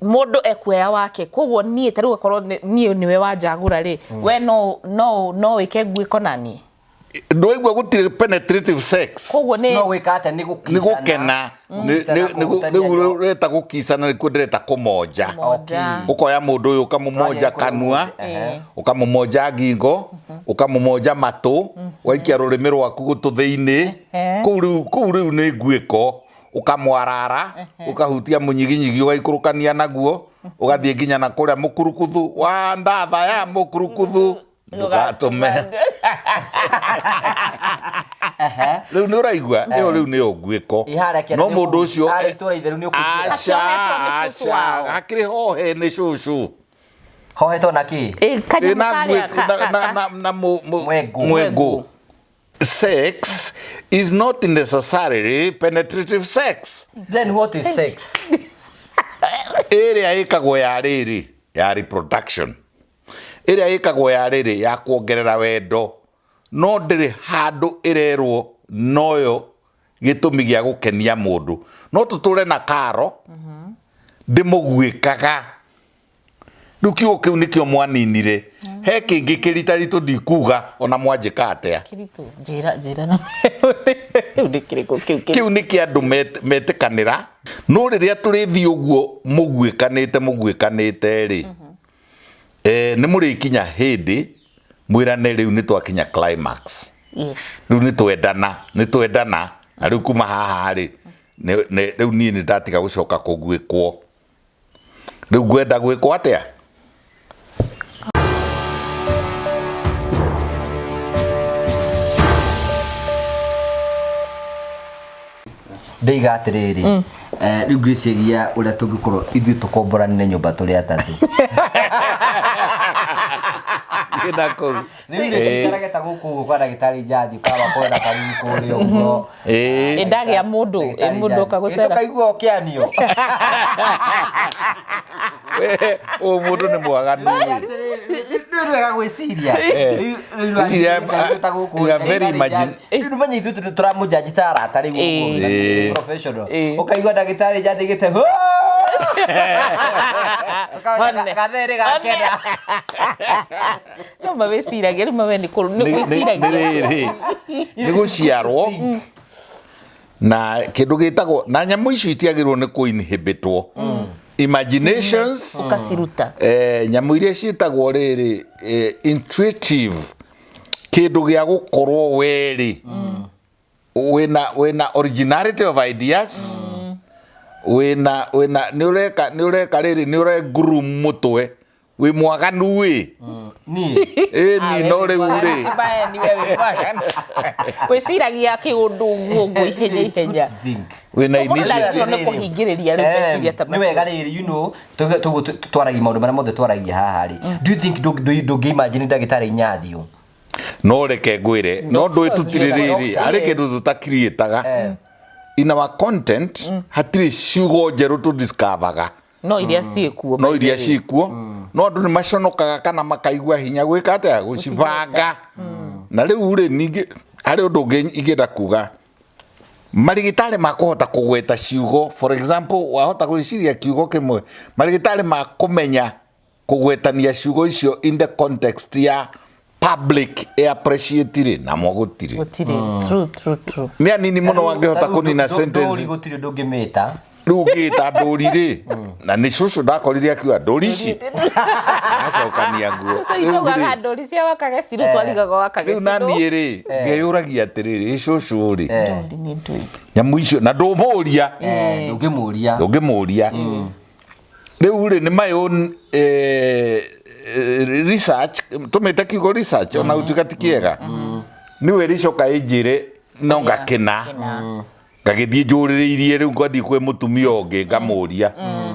Mũndũ ekuoya wake, koguo niĩ ta rĩu akorwo niĩ nĩwe wanjagũra rĩ, we no wĩke nguĩko na niĩ. Ndwaigua gũtirĩ penetrative sex. Koguo nĩ No gwĩka atĩa? Nĩ nĩ gũkicana. Gũkena. Gũkicana, kũhutania. Rĩu ũreta gũkicana nĩkuo ndĩreta kũmonja. Monja. Ũkoya mũndũ ũyũ ũkamũmonja Twaria kũrĩa kanua, ehe. Ũkamũmonja ngingo, ũkamũmonja matũ, ũgaikia rũrĩmĩ rwaku gũtũ thĩinĩ. Kũu rĩu nĩ nguĩko, ũkamwarara, ũkahutia mũnyiginyigi, ũgaikũrũkania naguo, ũgathiĩ nginya na kũrĩa mũkurukuthu wa ndatha ya mũkurukuthu ndũgatũme. Rĩu nĩ ũraigua ĩyo rĩu nĩyo nguĩko. Ĩ harĩa kĩanda No nĩ mũndũ ũcio harĩa itũũra itheru nĩ ũkũingĩra. Aca. Akĩohetwo nĩ cũcũ Aca. wao. Hakĩrĩ hohe nĩ cũcũ. Hohetwo na kĩ? Ĩ, kanyamũ Ĩ, na karĩa na Mwengũ. Mwengũ. Sex is not necessarily penetrative sex. Then what is sex? Ĩrĩa ĩkagwo ya rĩrĩ ya reproduction, ĩrĩa ĩkagwo ya rĩrĩ ya kuongerera wendo, no ndĩrĩ handũ ĩrerwo noyo gĩtũmi gĩa gũkenia mũndũ. No tũtũre na karo ndĩmũguĩkaga. Rĩu kiugo kĩu nĩkĩo mwaninire. He kĩngĩ kĩritaritũ ndikuga ona mwanjĩka atĩa. Kĩritũ, njĩra njĩra na rĩu nĩ kĩrĩkũ kĩu kĩritũ? Kĩu nĩ kĩa andũ metĩkanĩra. No rĩrĩa tũrĩthiĩ ũguo mũguĩkanĩte mũguĩkanĩte rĩ, nĩ mũrĩkinya hĩndĩ mwĩrane rĩu nĩ twakinya climax. Rĩu nĩ twendana, nĩ twendana, na rĩu kuma haha rĩ, rĩu niĩ nĩ ndatiga gũcoka kũguĩkwo. Rĩu ngwenda gwĩkwo atĩa? Ndĩiga atĩrĩrĩ, rĩu ngwĩciria ũrĩa tũngĩkorwo ithuĩ tũkomboranire nyũmba tũrĩ atatũ. Ĩna kũu. Rĩu nĩ tũikarage ta gũkũ ũguo kwa ndagĩtarĩ Njathi kaba kwenda karumu kũrĩa ũguo. Ĩ ndagĩa mũndũ, ĩ mũndũ oka gũcera. Tũkaigua ũkĩanio. We, ũyũ mũndũ nĩ mwaganu ĩ. Nĩ wega gwĩciria. You are very Rĩu menya ithuĩ tũramũnjanji ta arata rĩu ũguo. Professional. Ũkaigua ndagĩtarĩ Njathi gĩte. Hone. Gathere gakena. No mawĩciragia rĩu mawe nĩ nĩ gwĩciragia. Rĩrĩ nĩ gũciarwo na kĩndũ gĩtagwo na nyamũ icio itiagĩrĩirwo nĩ kũ inhibitwo imaginations. Ũkaciruta. Nyamũ iria ciĩtagwo rĩrĩ intuitive, kĩndũ gĩa gũkorwo werĩ wĩna originality of ideas, wĩna nĩ ũreka rĩrĩ nĩ ũre groom mũtwe wĩ mwaganu ĩ. Niĩ. Ĩni no rĩu rĩ Wĩciragia kĩũndũ ũguo ũguo ihenya ihenya. Think. Wĩna So, mũndũ initiative. ndagĩrĩirwo nĩ kũhingĩrĩria rĩu meciria ta Nĩ wega macio. rĩrĩ, twaragia maũndũ marĩa mothe twaragia haha rĩ, do you think ndũngĩ imagine ndagĩtarĩ Inyathio? No reke ngwĩre, no ndũĩ tũtirĩ rĩrĩ Doctor. harĩ kĩndũ tũtakiriĩtaga in our content, hatirĩ ciugo njerũ tũdiscoveraga. No iria ciĩkuo. No iria cikuo, no andũ nĩ maconokaga kana makaigua hinya gwĩka atĩa gũcibanga. Na rĩu rĩ, ningĩ harĩ ũndũ ũngĩ ingĩenda kuga, marigitari makũhota kũgweta ciugo, for example, wahota gwĩciria kiugo kĩmwe, marigitari makũmenya kũgwetania ciugo icio in the context ya public appreciate rĩ, namo gũtirĩ. Gũtirĩ, true true true. Nĩ anini mũno wangĩhota kũnina sentence. Ndũri gũtirĩ ndũngĩmĩta. Rĩu ũngĩta ndũri rĩ, na nĩ cũcũ ndakorire akiuga ndũri ici acokania nguo. Ũcio Rĩu itaugaga rĩ, ndũri cia wakagecirũ, twarigaga rĩu wakagecirũ. na niĩ rĩ, ngeyũragia atĩrĩrĩ, ĩ cũcũ rĩ, Ndũri nĩ ndũi. Nyamũ icio na ndũmũria. Ndũngĩmũria. Ndũngĩmũria. Rĩu rĩ, nĩ my own research, tũmĩte kiugo research ona gũtuĩka ti kĩega, nĩwe rĩcoka ĩnjĩre no ngakena. Kena. Ngagĩthiĩ njũrĩrĩirie, rĩu ngathiĩ kwĩ mũtumia ũngĩ ngamũria.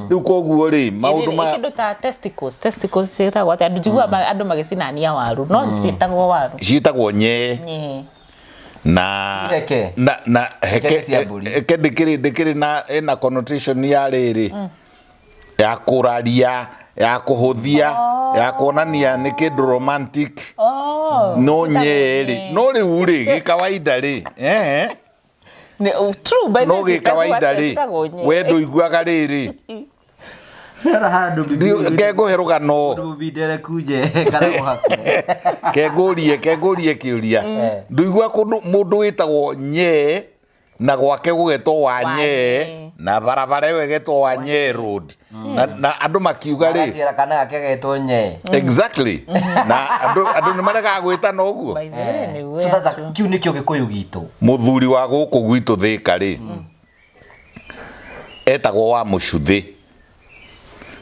Rĩu koguo rĩ, maũndũ ma Kĩndũ ta testicles, testicles ciĩtagwo atĩa? Andũ njiguaga andũ magĩcinania waru, no ciĩtagwo waru. Ciĩtagwo nyee. Nyee. Na Heke. Na heke. Heke cia mbũri. Heke ndĩkĩrĩ na ĩna connotation ya rĩrĩ ya kũraria, ya kũhũthia, ya kuonania nĩ kĩndũ romantic. Oh, no ciĩtagwo nyee rĩ, nyee. No rĩu rĩ, gĩkawaida rĩ, ehe. Oh, true, by No the way, gĩkawaida ciĩtagwo rĩ, atĩa? Ciĩtagwo nyee. We ndũiguaga rĩrĩ. Hena handũ bibi- Kengũhe rũgano. Mũbindere kunje kana mũhakũre. Kengũrie, kengũrie kĩũria. Ndũigua kũndũ mũndũ wĩtagwo Nyee na gwake gũgetwo Wanyee Wanyee. na barabara ĩyo ĩgetwo Wanyee Road. Na andũ makiuga rĩ, Agaciara kana gake getwo Nyee. Exactly. Na andũ nĩ maregaga gwĩtana ũguo. By the way, nĩguo So that's a- true. kĩu nĩkĩo gĩkũyũ gitũ. Mũthuri wa gũkũ gwitũ Thĩka rĩ, etagwo wa Mũcuthĩ.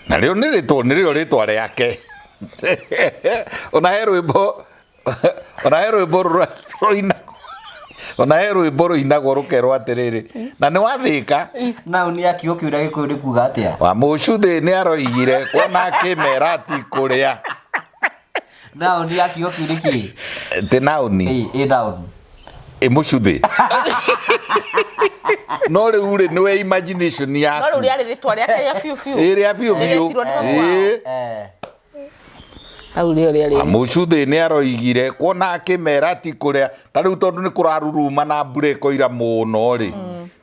Na rĩo nĩ rĩtwa, nĩrĩo rĩtwa rĩake. Ona he rwĩmbo, ona he rwĩmbo rũinagwo, ona he rwĩmbo rũinagwo rũkerwo atĩrĩrĩ, na nĩ wathĩka. Nau nĩ akiugo kĩu na gĩkũyũ nĩ kuga atĩa? Wa Mũcuthĩ nĩ aroigire kuona kĩmera ti kũrĩa. Nau nĩ akiugo kĩu nĩ kĩ? Tĩ naũni. Ĩ, ĩ naũni. Ĩ Mũcuthĩ. No rĩu rĩ, nĩwe imagination yaku. No rĩu rĩarĩ rĩtwa rĩake rĩa biũ biũ. Ĩ, rĩa biũ biũ. Rĩretirwo nĩ mamu wao. Ĩ. Hau rĩo rĩarĩ. Mũcuthĩ nĩ aroigire kuona kĩmera ti kũrĩa. Ta rĩu tondũ nĩ kũraruruma na mbura ĩkoira mũno rĩ,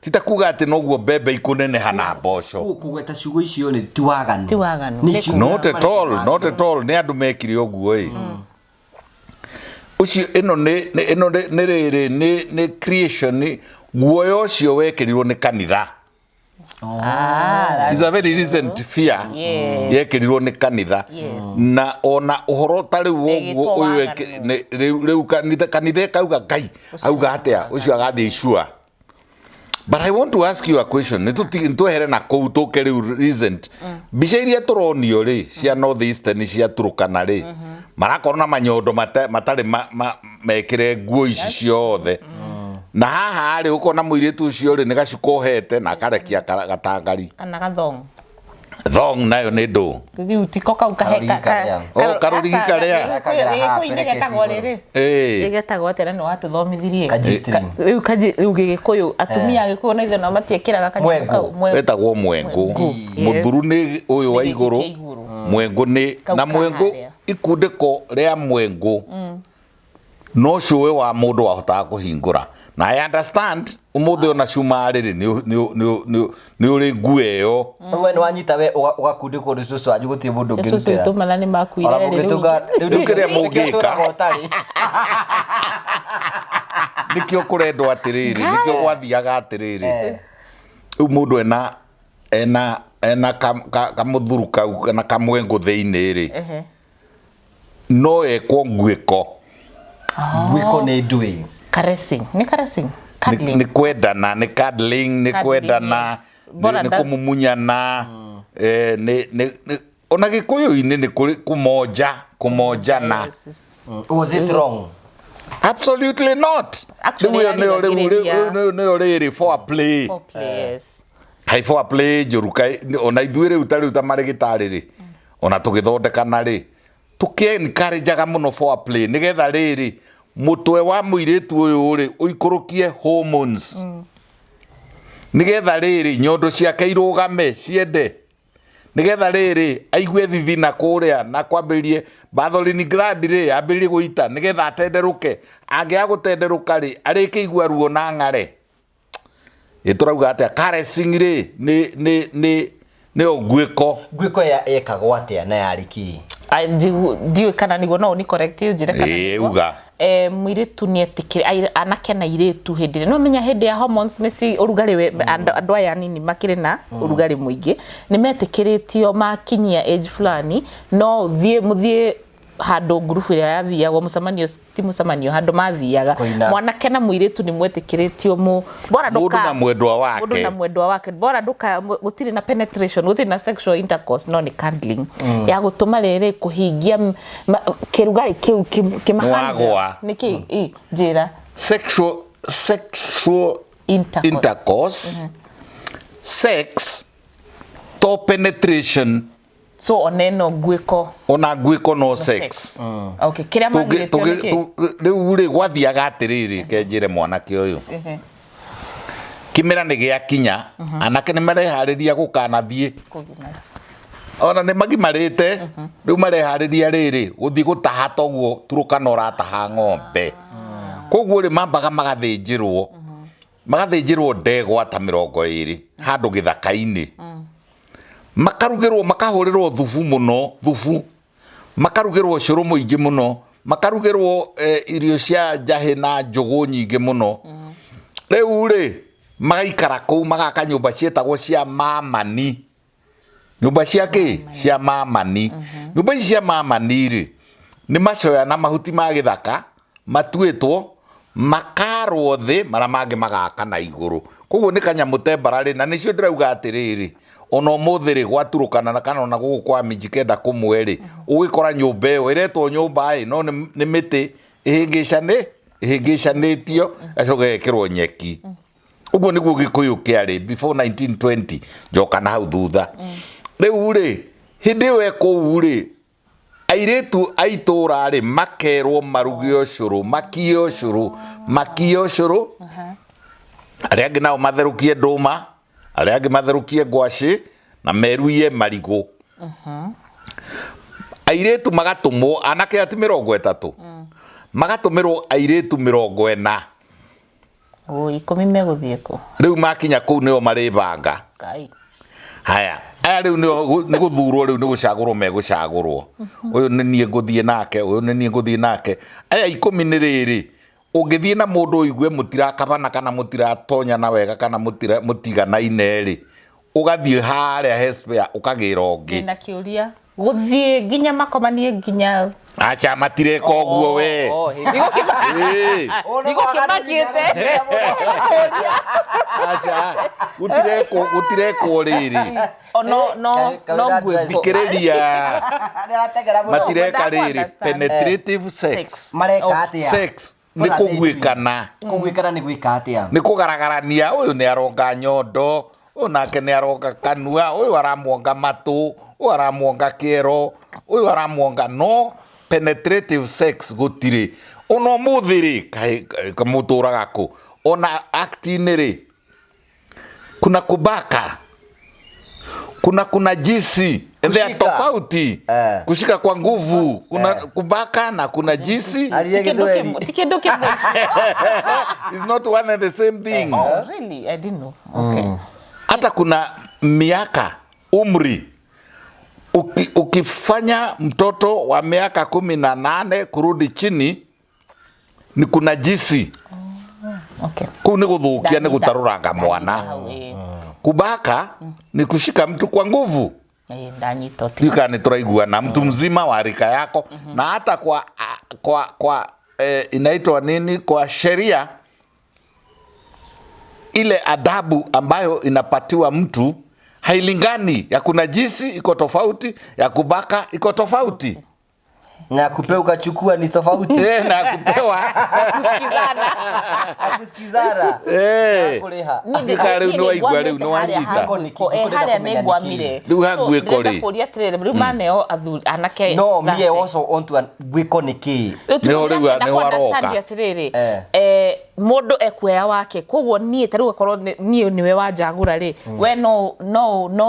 ti ta kuga atĩ noguo mbembe ikũneneha na mboco. Kũgweta ciugo icio nĩ ti waganu. Ti waganu. Nĩ ciugo Not at all, not at all. Nĩ andũ mekire ũguo ĩ. Ũcio ĩno nĩ, nĩ, ĩno nĩ, nĩ rĩrĩ, nĩ, nĩ creation, nĩ guoya ũcio wekĩrirwo nĩ kanitha. Ah, It's a very recent fear. Yes. Yekĩrirwo nĩ kanitha. Yes. Na ona ũhoro ta rĩu ũguo Ĩgĩtwo ũyũ waganu. rĩu, rĩu kanitha, kanitha ĩkauga Ngai auga atĩa, ũcio agathiĩ sure. But I want to ask you a question. Nĩ twehere na kũu tũke rĩu recent. Mbica iria tũronio rĩ cia North Eastern cia Turkana rĩ, marakorwo na manyondo matarĩ mekĩre nguo ici ciothe. Na haha rĩ ũkona mũirĩtu ũcio rĩ nĩ gacuka ohete na akarekia gatangari. Kana gathong. Thong nayo nĩ ndũ. Rĩu tiko kau kahe Karũrigi karĩa. Oh, karũrigi karĩa. Gĩkũyũ-inĩ getagwo rĩrĩ. Ĩĩ. Gĩgetagwo atĩa na nĩ watũthomithirie. Ka G-string. Rĩu kaji rĩu Gĩgĩkũyũ atumia a Gĩkũyũ na ithuĩ nao matiĩkĩraga kanyamũ Mwengũ. kau. Mwengũ. Wetagwo mwengũ. Mwengũ. Mũthuru nĩ ũyũ wa Nĩ gĩkĩ igũrũ. kĩa igũrũ. Mwengũ nĩ Kau na mwengũ kaharĩa. ikundĩko rĩa mwengũ. No cũĩ wa mũndũ wahotaga kũhingũra. Na I understand ũmũthĩ ona cuma rĩrĩ nĩ ũrĩ nguo ĩyo. We nĩ wanyita we ũgakundĩkwo nĩ cũcũ wanyu gũtirĩ mũndũ Cũcũ ũngĩrutĩra. witũ mana nĩ makuire Ona rĩ, rĩu mũngĩtunga- rĩu Rĩu kĩrĩa nĩkĩo mũngĩka. tũraga ũtarĩ. Nĩkĩo kũrendwo atĩrĩrĩ, nĩkĩo gwathiaga atĩrĩrĩ. Rĩu mũndũ ena kamũthuru kau kana kamwengũ thĩinĩ rĩ, no ekwo nguĩko. Nguĩko nĩ ndũĩ. Caressing. Nĩ caressing? Cuddling. Nĩ kwendana, nĩ cuddling, nĩ Cuddling, kwendana, yes. Bora nĩ kũmumunyana, ona Gĩkũyũ-inĩ nĩ kũrĩ kũmonja, kũmonjana. Yes. Was it wrong? Absolutely not. Actually, Rĩu ĩyo nĩyo rĩu, rĩu, yarigagĩrĩria. rĩu nĩyo rĩrĩ foreplay. Foreplay, yes. Hai foreplay njũru kaĩ, ona ithuĩ rĩu ta rĩu ta marĩgĩtarĩ rĩ, ona tũgĩthondekana rĩ, tũkĩ encourageaga mũno foreplay nĩgetha rĩrĩ mũtwe wa mũirĩtu ũyũ rĩ ũikũrũkie hormones. Nĩgetha rĩrĩ nyondo ciake irũgame ciende. Nĩgetha rĩrĩ aigue thithina kũrĩa na kwambĩrĩrie Bartholin gland rĩ ambĩrĩrie gũita nĩgetha atenderũke. Angĩaga gũtenderũka rĩ arĩke igua ruo na ng'are. Ĩ tũrauga atĩa caressing rĩ nĩ nguĩko. Nguĩko yekagwo atĩa na yarĩ kĩ? Ndiũĩ kana nĩguo, no ũni correct ũnjĩre kana Ĩĩ, nĩguo. uga. Mũirĩtu nĩ etĩkĩre, anake na airĩtu hĩndĩ ĩrĩa, nĩ wamenya hĩndĩ ya hormones nĩ ci ũrugarĩ we, andũ aya anini makĩrĩ na ũrugarĩ mũingĩ, nĩ metĩkĩrĩtio makinyia age fulani, no ũthiĩ, mũthiĩ handũ ngurubu ĩrĩa yathiagwo mũcemanio, ti mũcemanio, handũ mathiaga. Kũina. Mwanake na mũirĩtu nĩ mwetĩkĩrĩtio bora Mũndũ na mwendwa wake. Mũndũ na mwendwa wake. Bora ndũka, gũtirĩ na penetration, gũtirĩ na sexual intercourse, no nĩ cuddling. Ya gũtũma rĩrĩ kũhingia kĩrugarĩ kĩu kĩmahanja. Nĩwagũa. Nĩ kĩ? Ĩ, njĩra. Sexual Intercourse. intercourse. Sex to penetration. So oneno nguĩko. Ona nguĩko no sex. Sex. Okay, kĩrĩa magirĩtio nĩ kĩ? Rĩu rĩ gwathiaga atĩrĩrĩ, kenjĩre mwanake ũyũ. Kĩmera nĩ gĩakinya, anake nĩ mareharĩria gũkanathiĩ. Kũgimara. Ona nĩ magimarĩte, rĩu mareharĩria rĩrĩ, gũthiĩ gũtaha toguo Turukana ũrataha ng'ombe. Koguo rĩ mambaga magathĩnjĩrwo. Magathĩnjĩrwo ndegwa ta mĩrongo ĩrĩ handũ gĩthaka-inĩ. Makarugĩrwo, makahũrĩrwo thubu mũno, thubu, makarugĩrwo ũcũrũ mũingĩ mũno, makarugĩrwo irio cia njahĩ na njũgũ nyingĩ mũno. Rĩu rĩ, magaikara kũu, magaka nyũmba cietagwo cia mamani. Nyũmba cia kĩ? Cia mamani. Nyũmba ici cia mamani rĩ, nĩ macoya na mahuti ma gĩthaka matuĩtwo, makarwo thĩ, marĩa mangĩ magaka na igũrũ. Koguo nĩ kanyamũ temporary, na nĩcio ndĩrauga atĩrĩrĩ, ona ũmũthĩ rĩ, gwaturũkana na kana ona gũkũ kwa Mijikenda kũmwe rĩ, ũgĩkora nyũmba ĩyo ĩretwo nyũmba ĩ, no nĩ mĩtĩ ĩhĩngĩcanĩtio, ĩgacoka ĩgekĩrwo nyeki. Ũguo nĩguo Gĩkũyũ kĩarĩ before 1920, njoka na hau thutha. Rĩu rĩ, hĩndĩ ĩyo e kũu rĩ, airĩtu a itũũra rĩ, makerwo maruge ũcũrũ, makie ũcũrũ, makie ũcũrũ, arĩa angĩ nao matherũkie ndũma, arĩa angĩ matherũkie ngwacĩ, na meruie marigũ. Airĩtu magatũmwo, anake ati 30, magatũmĩrwo airĩtu 40. Oi, 10 megũthiĩ kũ? Rĩu makinya kũu nĩo marĩbanga. Ngai. Haya, aya rĩu nĩo nĩ gũthurwo, rĩu nĩ gũcagũrwo megũcagũrwo. Ũyũ nĩ niĩ ngũthiĩ nake, ũyũ nĩ niĩ ngũthiĩ nake. Aya 10 nĩ rĩrĩ, ũngĩthiĩ na mũndũ ũigue mũtirakabana kana mũtiratonyana wega kana mũtiganaine rĩ, ũgathiĩ harĩa he spare ũkagĩra ũngĩ. Ndĩna kĩũria. Gũthiĩ nginya makomanie nginya Aca, matireka ũguo we. Oh, oh, ndigũkĩmakĩte. Aca, gũtirekwo, gũtirekwo rĩrĩ. O no no no nguĩko. Thikĩrĩria. Nĩarategera mũno. Matireka Ndakũ rĩrĩ understand. Penetrative sex. Sex. Mareka atĩa? Sex nĩ kũguĩkana. Kũguĩkana nĩ gwĩka atĩa? Nĩ kũgaragarania, ũyũ nĩ aronga nyondo, ũyũ nake nĩ aronga kanua, ũyũ aramuonga matũ, ũyũ aramuonga kĩero, ũyũ aramuonga, no penetrative sex gũtirĩ. Ona ũmũthĩ rĩ, kaĩ mũtũraga kũ? Ona act-inĩ rĩ, kuna kubaka, kuna kuna jisi they are Kushika. tofauti. Kushika kwa nguvu, kuna kubaka na kuna jisi. Aria Ti kĩndũ Gĩthweri. kĩmwe, ti kĩndũ kĩmwe. It's not one and the same thing. Oh, really? I didn't know. Okay. Hata kuna miaka, umri. Ukifanya mtoto wa miaka 18 kurudi chini ni kuna jisi. Oh, okay. Kuu ni guthukia, ni Ndanyita. gutaruranga mwana. Ndanyita hau, ĩĩ. Kubaka ni kushika mtu kwa nguvu. Ĩĩ, ndanyita ũtiga. Ndiũĩ kana nĩ tũraiguana, mtu mzima wa rika yako. Na hata kwa inaitwa nini, kwa sheria ile adabu ambayo inapatiwa mtu hailingani. Ya kuna jisi iko tofauti, ya kubaka iko tofauti. Na kupewa ukachukua ni tofauti. Na kupewa. Kusikizana. Kusikizana. Na kuliha. Ni ndĩ- Ndika rĩu niĩ nĩ waigua, nĩngwamĩte rĩu nĩ harĩa wanyita. ha nguĩko. Harĩa Ndĩrenda kũmenya nĩngwamire. nĩkĩ. Rĩu ha So, nguĩko ndĩrenda rĩ. kũũria atĩrĩrĩ, rĩu maneo athuri, anake No, me thate. also want to nguĩko nĩ kĩ? Rĩu tu Nĩho rĩu ndĩrenda nĩho kũ understand aroka. atĩrĩrĩ, mũndũ ekuoya wake, koguo niĩ ta rĩu akorwo niĩ nĩwe wanjagũra rĩ, we no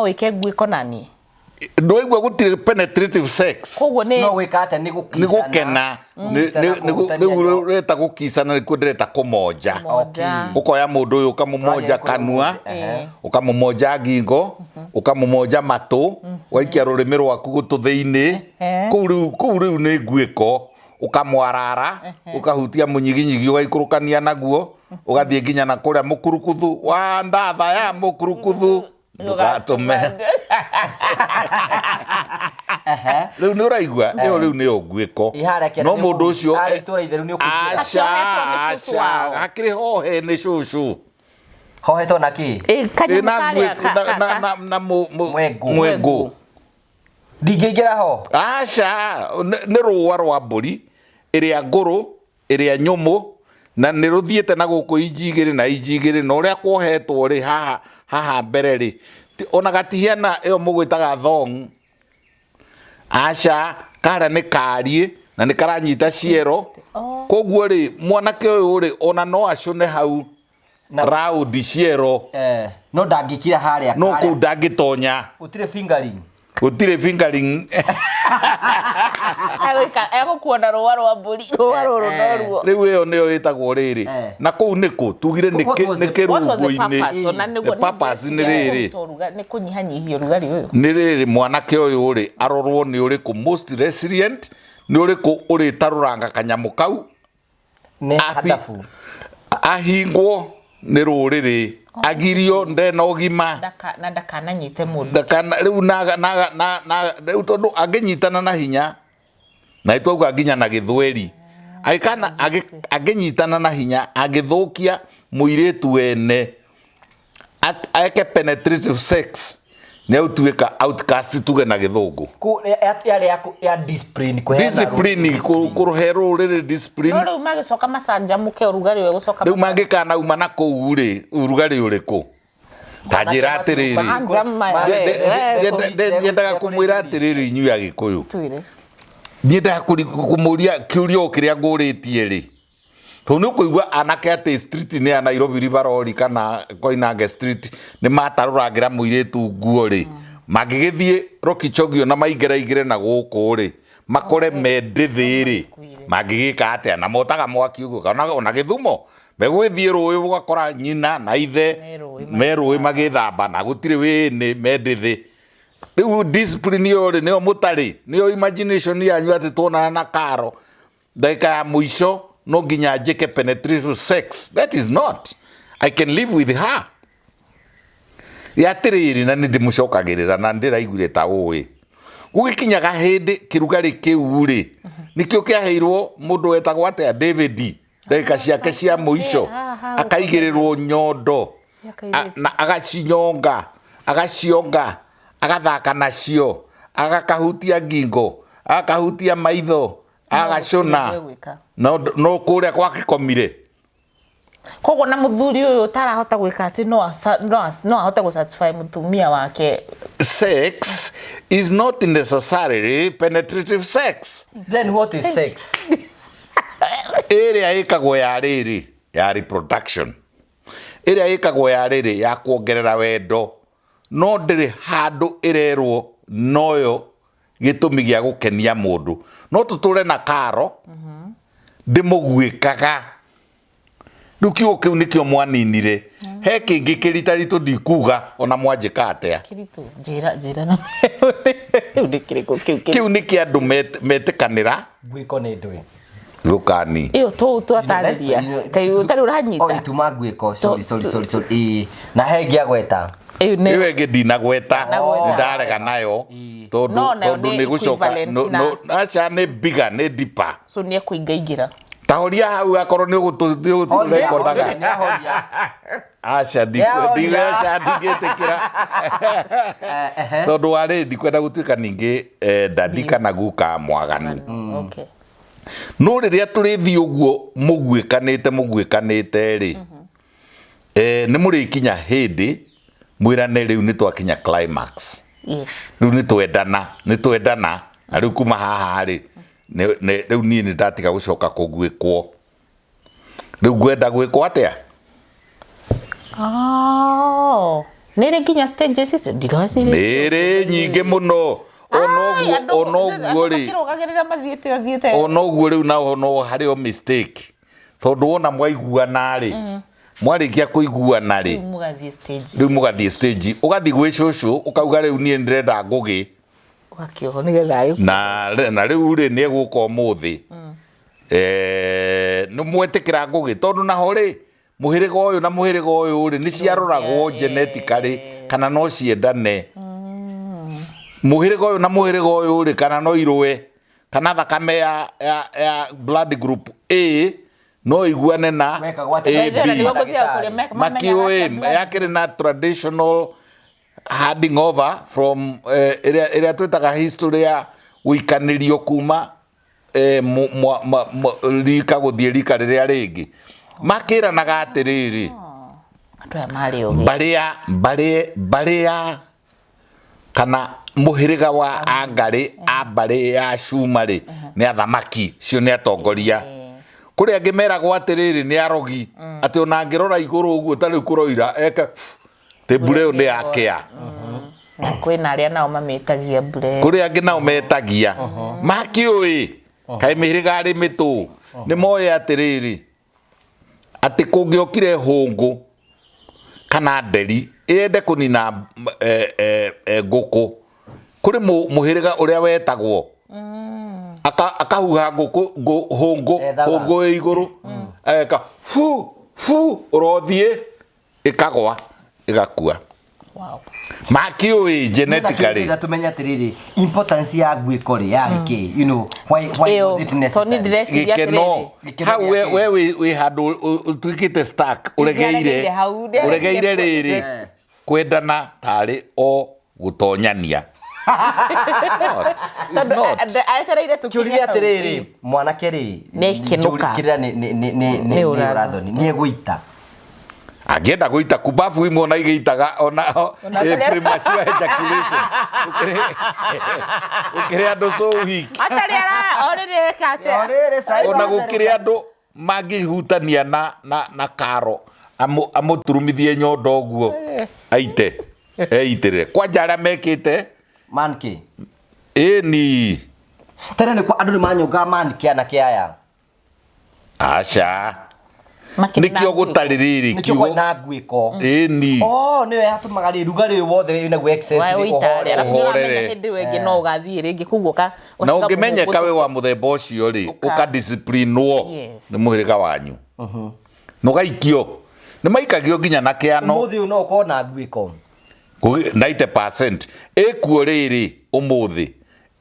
wĩke nguĩko na niĩ? Ndwaigua gũtirĩ penetrative sex. Koguo nĩ No gwĩka atĩa? Nĩ gũkicana. Nĩ gũkena. Gũkicana, kũhutania Rĩu nyo. ũreta gũkicana, nĩkuo ndĩreta kũmonja. Kũmonja. Ũkoya mũndũ ũyũ ũkamũmonja Ũkamũmonja, kanua, ehe. ũkamũmonja ngingo, ũkamũmonja matũ, ũgaikia rũrĩmĩ rwaku gũtũ thĩinĩ. Kũu rĩu nĩ nguĩko. Ũkamwarara, ũkahutia mũnyiginyigi, ũgaikũrũkania naguo, ũgathiĩ nginya na kũrĩa mũkurukuthu wa ndatha ya mũkurukuthu. Ndũgatũme. Rĩu nĩ ũraigua, ĩyo rĩu nĩyo nguĩko. Ĩ harĩa kĩanda No nĩ mũndũ ũcio harĩa itũũra itheru nĩ ũkũingĩra. Aca, Akĩohetwo nĩ cũcũ aca, wao. hakĩrĩ hohe nĩ cũcũ. Hohetwo na kĩ? Ĩ, kanyamũ Ĩ, na karĩa nguĩko, na Mwengũ. mwengũ. Ndingĩingĩra ho. Aca, nĩ rũa rwa mbũri ĩrĩa ngũrũ, ĩrĩa nyũmũ, na nĩ rũthiĩte na gũkũ inji igĩrĩ na inji igĩrĩ, na ũrĩa kuohetwo rĩ, haha mbere rĩ, ona gatihiana ĩyo mũgwĩtaga thong. Aca, karĩa nĩ kariĩ, na nĩ karanyita ciero. Koguo rĩ, mwanake ũyũ rĩ, ona no acũne hau raundi ciero. No ndangĩkira harĩa No karĩa. kũu ndangĩtonya. Gũtirĩ fingering. Gũtirĩ fingering. Egũkuona rũa rwa mbũri, rũa rũrũ noruo. Rĩu ĩyo nĩyo ĩtagwo rĩrĩ. Na kũu nĩkũ? Tugire nĩ What was nĩ the- What was the kĩrungu-inĩ. purpose? Ona nĩguo The purpose nĩ rĩrĩ. Nĩ kũnyihanyihia ũrugarĩ ũyũ. Nĩ rĩrĩ, mwanake ũyũ rĩ, arorwo nĩ ũrĩkũ most resilient, nĩ ũrĩkũ ũrĩtarũranga kanyamũ kau. Nĩ hadabu. Ahingwo nĩ rũrĩrĩ, agirio ndena ũgima. Na ndakananyite mũndũ. Ndakana rĩu na na na na rĩu tondũ angĩnyitana na hinya, na twauga nginya na gĩthweri, angĩkana angĩnyitana na hinya, angĩthũkia mũirĩtu wene, eke penetrative sex, nĩ ũtuĩka outcast, tuge na gĩthũngũ. Yarĩ ya discipline, kũheana Discipline, kũhe rũrĩrĩ discipline. No rĩu magĩcoka macanjamũke, ũrugarĩ ũyũ gũcoka. Rĩu mangĩkanauma na kũu rĩ, ũrugarĩ ũrĩkũ? Ta njĩra atĩrĩrĩ. Handsome maya, we, we, Nyendaga kũmwĩra atĩrĩrĩ, inyuĩ Agĩkũyũ. Twĩre. Nyendaga kũmũria kĩũria o kĩrĩa ngũrĩtie rĩ, tondũ nĩ ũkũigua anake atĩ street-inĩ ya Nairobi River kana Koinange Street nĩ matarũrangĩra mũirĩtu nguo rĩ, mangĩgĩthiĩ Lokichogio na maingĩraingĩre na gũkũ rĩ, makore me ndĩthĩ rĩ, mangĩgĩka atĩa? Na motaga mwaki ũguo, kana ona Gĩthumo megũgĩthiĩ rũĩ, ũgakora nyina na ithe Me rũĩ. Me rũĩ magĩthamba na gũtirĩ wĩnĩ, me ndĩthĩ. Rĩu discipline ĩyo rĩ, nĩyo mũtarĩ, nĩyo imagination yanyu atĩ tuonana na karo ndagĩka ya mũico no nginya njĩke penetration sex. That is not. I can live with her. Ya atĩrĩrĩ, na nĩ ndĩmũcokagĩrĩra na ndĩraiguire ta ũĩ gũgĩkinyaga hĩndĩ kĩrugarĩ kĩu rĩ, nĩkĩo kĩaheirwo mũndũ wetagwo atĩa, David, ndagĩka ciake cia mũico. Akaigĩrĩrwo nyondo. Cia kairĩtu. Na agacinyonga, agacionga, agathaka nacio, agakahutia ngingo, agakahutia maitho, agacũna. Gwĩka. No kũrĩa gwakĩkomire. Koguo na mũthuri ũyũ ũtarahota gwĩka atĩ no ahote gũ satisfy mũtumia wake. Sex is not necessarily penetrative sex. Then what is sex? Ĩrĩa ĩkagwo ya rĩrĩ ya reproduction, ĩrĩa ĩkagwo ya rĩrĩ ya kuongerera wendo, no ndĩrĩ handũ ĩrerwo noyo gĩtũmi gĩa gũkenia mũndũ. No tũtũre na karo ndĩmũguĩkaga. Rĩu kiugo kĩu nĩkĩo mwaninire. He kĩngĩ kĩritaritũ ndikuga ona mwanjĩka atĩa. Kĩritũ, njĩra, njĩra. Na rĩu nĩ kĩrĩkũ kĩu Kĩu nĩ kĩa andũ metĩkanĩra. Nguĩko nĩ ndũĩ. Rũkani. Ĩyo tũtarĩria kaĩ ũtarĩ O ũranyita. ituma nguĩko, sorry, sorry, sorry, sorry. Ĩĩ, na he ngĩagweta. Ĩyo nĩ Ĩyo ĩngĩ ndinagweta. Ndinagweta. Nĩndarega nayo tondũ No, nayo tondũ nĩ nĩ gũcoka equivalent no, aca, nĩ biga, nĩ deeper. So nĩ ekũingaingĩra. Ta horia hau akorwo nĩ ũgũtũrekondaga. Nĩahoria. Aca. Nĩahoria. Aca, ndingĩtĩkĩra tondũ warĩ ndikwenda gũtuĩka ningĩ dadi kana guka mwaganu. No rĩrĩa tũrĩthiĩ ũguo mũguĩkanĩte mũguĩkanĩte rĩ, nĩ mũrĩkinya hĩndĩ mwĩrane rĩu nĩ twakinya climax. Rĩu nĩ twendana, nĩ twendana, na rĩu kuma haha rĩ, rĩu niĩ nĩ ndatiga gũcoka kũguĩkwo, rĩu ngwenda gwĩkwo atĩa? Oh. Nĩ rĩ nginya stages icio ndireciria. Nĩ rĩ nyingĩ mũno. Ona ũguo rĩ, makĩrũgagĩrĩra mathiĩte athiĩte. Ona ũguo rĩu nao no harĩ o mistake, tondũ wona mwaiguana rĩ, mwarĩkia kũiguana rĩ, Rĩu mũgathiĩ stage. Rĩu mũgathiĩ stage, ũgathiĩ gwĩ cũcũ ũkauga rĩu niĩ ndĩrenda ngũgĩ. Ũgakĩohwo nĩgetha Na rĩu rĩ, nĩ egũka ũmũthĩ. Nĩ mwetĩkĩra ngũgĩ, tondũ naho rĩ, mũhĩrĩga ũyũ na mũhĩrĩga ũyũ rĩ, nĩ ciaroragwo genetically kana no ciendane, mũhĩrĩga ũyũ na mũhĩrĩga ũyũ rĩ, kana no irũe, kana thakame ya blood group A no iguane na Mekagwo atĩa? AB. Nĩguo gũthiaga kũrĩa mamenyaga Makiũĩ atĩa blood yakĩrĩ na traditional handing over from ĩrĩa twĩtaga history ya gũikanĩrio kuma rika gũthiĩ rika rĩrĩa rĩngĩ, makĩranaga atĩrĩrĩ, Andũ aya marĩ ũgĩ. Mbarĩ ya kana mũhĩrĩga wa Angarĩ a mbarĩ ya Cuma rĩ, nĩ athamaki, cio nĩ atongoria. Kũrĩ angĩ meragwo atĩrĩrĩ, nĩ arogi, atĩ ona angĩrora igũrũ ũguo ta rĩu kũroira eke tĩ mbura ĩyo nĩ yakĩa. Na kwĩna arĩa nao mamĩtagia mbura ĩyo. Kũrĩ angĩ nao metagia makĩũĩ kaĩ mĩhĩrĩga arĩ mĩtũ nĩ moĩ atĩrĩrĩ atĩ kũngĩokire hũngũ kana nderi ĩende kũnina ngũkũ kũrĩ mũhĩrĩga ũrĩa wetagwo akahuha ngũkũ hũngũ Ethaga. Hũngũ ĩ igũrũ ageka fu fu ũrothiĩ ĩkagwa ĩgakua. Wow. Makĩũĩ genetically. Ndĩrenda tũmenye atĩrĩrĩ, importance ya nguĩko rĩ yarĩ kĩ? Why Ĩyo, was it tondũ niĩ necessary? ndĩreciria Gĩkeno. atĩrĩrĩ, Gĩkeno Hau we gĩa kĩ? we wĩ handũ ũtuĩkĩte stuck ũregeire. Ndĩaregeire hau, ndĩaregeire Ũregeire rĩrĩ kwendana tarĩ o gũtonyania. Not. It's tondũ not. etereire tũkinye Kĩũria hau. atĩrĩrĩ, mwanake rĩ, Nĩekĩnũka. kĩrĩa nĩ nĩ nĩ nĩ Nĩ nĩ ũrathoni. ũrathoni nĩ egũita. Angĩenda gũita kumbabu imwe ona igĩitaga ona Ona premature ejaculation. Gũkĩrĩ andũ so weak. Atarĩ ara o rĩrĩ eka atĩa? O rĩrĩ, cai Ona watherũka. gũkĩrĩ andũ mangĩhutania na karo amũturumithie nyondo ũguo aite eitĩrĩre kwanja arĩa mekĩte. Manke. Ĩni. Tene nĩ kwa andũ nĩ manyongaga manke anake aya. Aca. Makĩrĩ na Nĩkĩo nguĩko. gũtarĩ rĩrĩ Nĩkĩo kiugo kwarĩ na nguĩko. Ĩni. Oh, nĩyo yatũmaga rĩ rugarĩ ũyũ wothe wĩnaguo excess Wa rĩ, ũitare, ũhorere. arabu nĩ ũramenya Ũhorere. hĩndĩ ĩyo ĩngĩ no ũgathiĩ rĩngĩ koguo Na ũgatiga ũngĩmenyeka wĩ mũhũngũ. wa mũthemba ũcio rĩ, ũkadisciplinwo Yes. nĩ mũhĩrĩga wanyu na ũgaikio nĩ maikagio nginya na kĩano. Ũmũthĩ ũyũ no ũkorwo na nguĩko. 90% ĩkuo rĩrĩ ũmũthĩ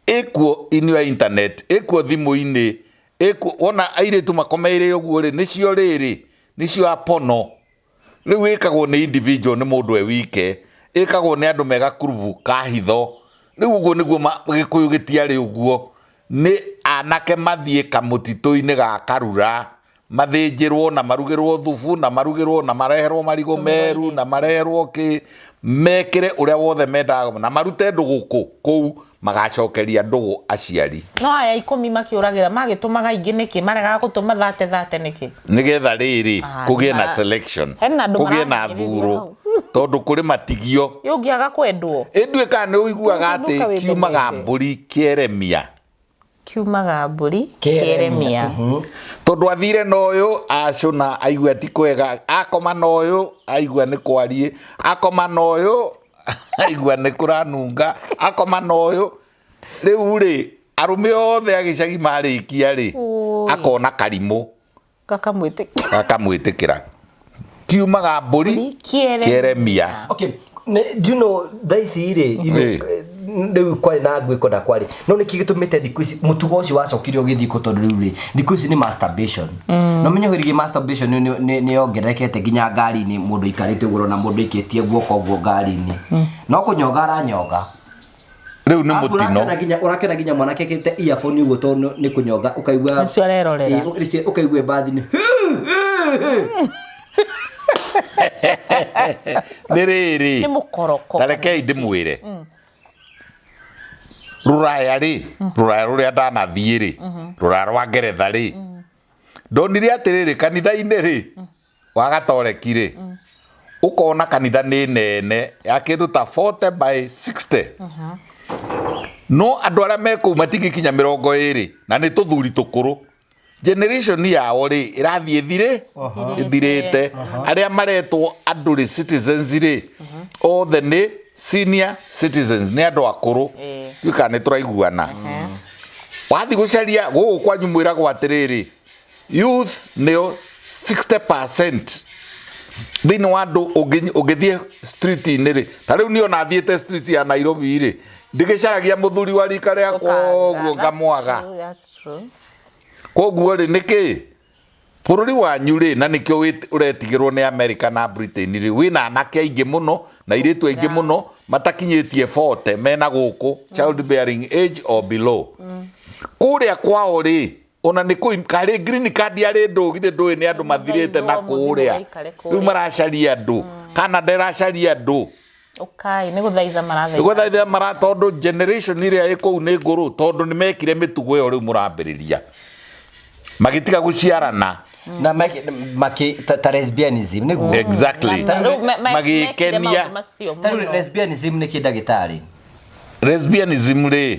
ĩkuo in your internet ĩkuo thimũ-inĩ ĩkuo wona airĩtu makomeire ũguo rĩ nĩcio rĩrĩ nĩcio apono rĩu ĩkagwo nĩ individual nĩ mũndũ e wike ĩkagwo nĩ andũ mega kurubu ka hitho rĩu ũguo nĩguo gĩkũyũ gĩtiarĩ ũguo nĩ anake mathiĩ kamũtitũ-inĩ ga karura mathĩnjĩrwo na marugĩrwo thubu na marugĩrwo na mareherwo marigũ meru na mareherwo kĩ mekĩre ũrĩa wothe mendaga na marute ndũgũ kũu magacokeria ndũgũ aciari. No aya 10 makĩũragĩra magĩtũmaga ingĩ nĩkĩ maregaga gũtũma thate thate nĩkĩ? Nĩgetha rĩrĩ Ah, kũgĩe na selection hena andũ kũgĩe na marahinyĩrĩria thuro hau. tondũ kũrĩ matigio. Ĩ ũngĩaga kwendwo? Ĩnduĩ kana nĩ ũiguaga Ũngĩinũka atĩ wĩ kiumaga mbembe. mbũri kĩeremia. Kiumaga mbũri Kĩeremia. kĩeremia. Tondũ athire na ũyũ acũna aigua ti kwega akoma na ũyũ aigua nĩ kwariĩ akoma na ũyũ aigua nĩ kũranunga akoma na ũyũ rĩu rĩ arũme othe a gĩcagi marĩkia rĩ Ũĩ. akona karimũ Gakamwĩtĩkĩra. Gakamwĩtĩkĩra kiumaga mbũri Mbũri kĩeremia. kĩeremia. Okay, do you know thaa ici rĩ, rĩu kwarĩ na nguĩko na kwarĩ no nĩkĩ gĩtũmĩte thikũ ici mũtugo ũcio wacokire ũgĩthiĩ kũ tondũ rĩu rĩ thikũ ici nĩ masturbation. No menye hĩrĩ masturbation nĩ yongererekete nginya ngari-inĩ mũndũ aikarĩte ũguo na mũndũ aikĩtie guoko ũguo ngari-inĩ no kũnyonga aranyonga. Rĩu nĩ Arabu mũtino. Ũrakena nginya mwanake ekĩrĩte earphone ũguo tondũ nĩ kũnyonga ũkaigua Nĩcio arerorera. Ĩ, nĩcio ũkaigua mbathi-inĩ. Nĩ rĩrĩ. Nĩ mũkoroko. Ta rekei ndĩmwĩre. Rũraya rĩ, rũraya rũrĩa ndanathiĩ rĩ, rũraya rwa Ngeretha rĩ, ndonire atĩrĩrĩ kanitha-inĩ rĩ, wa gatoreki rĩ, ũkona kanitha nĩ nene ya kĩndũ ta 40 by 60. No andũ arĩa me kũu matingĩkinya 20 na nĩ tũthuri tũkũrũ. Generation yao rĩ ĩrathiĩ ĩthirĩte. Arĩa maretwo andũ rĩ citizens rĩ othe nĩ senior citizens, nĩ andũ akũrũ. Ndiũĩ kana nĩ tũraiguana. Wathiĩ gũcaria gũkũ kwanyu mwĩragwo atĩrĩrĩ youth nĩo 60% thĩinĩ wa andũ ũngĩthiĩ street-inĩ rĩ ta rĩu niĩ ona thiĩte street ya Nairobi rĩ ndĩgĩcaragia mũthuri wa rika rĩakwa ũguo ngamwaga. That's true, that's true. Koguo rĩ nĩkĩ bũrũri wanyu rĩ na nĩkĩo ũretigĩrwo nĩ America na Britain rĩ wĩna anake aingĩ mũno na airĩtu aingĩ mũno matakinyĩtie 40 mena gũkũ child bearing age or below. Kũrĩa kwao rĩ ona nĩ kũi karĩ green card arĩ ndũgithĩ ndũĩ nĩ andũ mathirĩte na kũrĩa rĩu maracaria andũ Canada ĩracaria andũ. Ũkai nĩ gũthaitha marathaitha. Nĩ gũthaitha mara tondũ generation ĩrĩa ĩ kũu nĩ ngũrũ tondũ nĩ mekire mĩtugo ĩyo rĩu mũrambĩrĩria magĩtiga gũciarana. Na maki ta lesbianism nĩguo. Exactly. Na rĩu mekire Magĩkenia. maũndũ macio Ta rĩu mũno. lesbianism nĩ kĩ, ndagĩtarĩ? Lesbianism rĩ,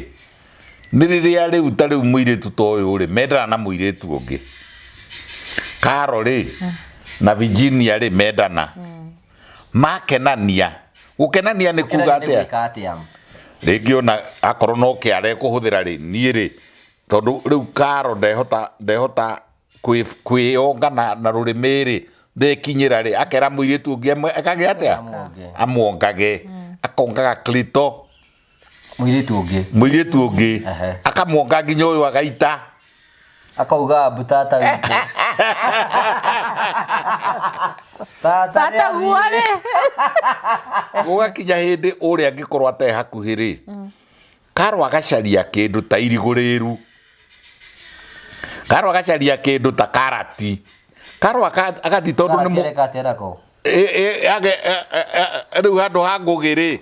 nĩ rĩrĩa rĩu ta rĩu mũirĩtu ta ũyũ rĩ mendana na mũirĩtu ũngĩ, Karo rĩ na Virginia rĩ mendana, makenania. Gũkenania nĩ kuga Nĩ atĩa? gwĩka atĩa? Rĩngĩ ona akorwo no kĩara ekũhũthĩra rĩ, niĩ rĩ, tondũ rĩu Karo ndehota kwĩyonga na rũrĩmĩ rĩ, ndekinyĩra rĩ, akera mũirĩtu ũngĩ ekage atĩa? Amuonge. Amuongage, akongaga clito. Mũirĩtu ũngĩ. Mũirĩtu ũngĩ. Akamuonga nginya ũyũ agaita. Akauga mbu tata witũ. Tata Tata guo rĩ. Gũgakinya hĩndĩ ũrĩa angĩkorwo atarĩ hakuhĩ rĩ, Karo agacaria kĩndũ ta irigũ rĩru, Karo agacaria kĩndũ ta karati, Karo agathiĩ tondũ nĩ Karati atĩa nako? Rĩu handũ ha ngũgĩ rĩ,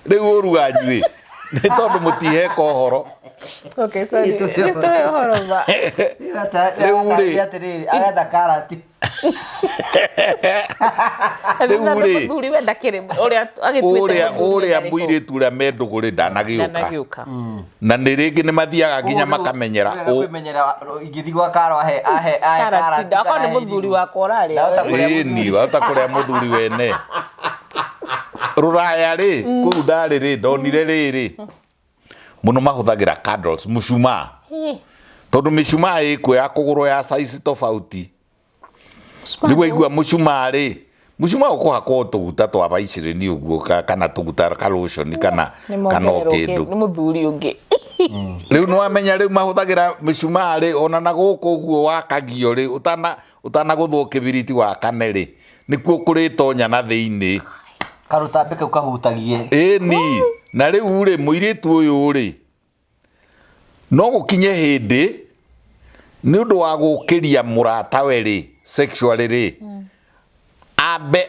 rĩu ũru wanyu rĩ, nĩ tondũ mũtiheka ũhoro. Okay, sorry. Nĩ tũhe ũhoro ma. Rĩu rĩ. Atĩrĩrĩ, agetha karati. Rĩu rĩ. Mũthuri we ndakĩrĩ ũrĩa agĩtuĩte Ũrĩa mũthuri ũrĩa ndarĩ hau. Mũirĩtu ũrĩa mendũgũ rĩ ndanagĩũka. Ndanagĩũka. Na nĩ rĩngĩ nĩ mathiaga nginya makamenyera Kwĩmenyera ingĩthiĩ gwa Karo ahe ahe ahe Karati, karati. akorwo nĩ mũthuri wakwa ũrarĩa. Ndahota kũrĩa. Ĩni wahota kũrĩa mũthuri wene. Rũraya rĩ, kũu ndarĩ rĩ, ndonire rĩrĩ mũno mahũthagĩra candles, mũcumaa, tondũ mĩcumaa ĩkuo ya kũgũrwo ya size tofauti. Rĩu waigua mũcumaa rĩ, mũcumaa ũkũhakwo tũguta twa vaicĩrĩni ũguo kana tũguta ka lotion kana Nĩ kana o mongererwo kĩndũ. Nĩ mũthuri ũngĩ. Rĩu nĩ wamenya rĩu mahũthagĩra mĩcumaa rĩ, ona na gũkũ ũguo wakagio rĩ, ũtanagũthwo kĩbiriti wakane rĩ, nĩkuo kũrĩtonya na thĩinĩ. Karũtambĩ kau kahutagie. Ĩni na rĩu rĩ, mũirĩtu ũyũ rĩ, no gũkinye hĩndĩ nĩ ũndũ wa gũkĩria mũratawe rĩ sexually rĩ, ambe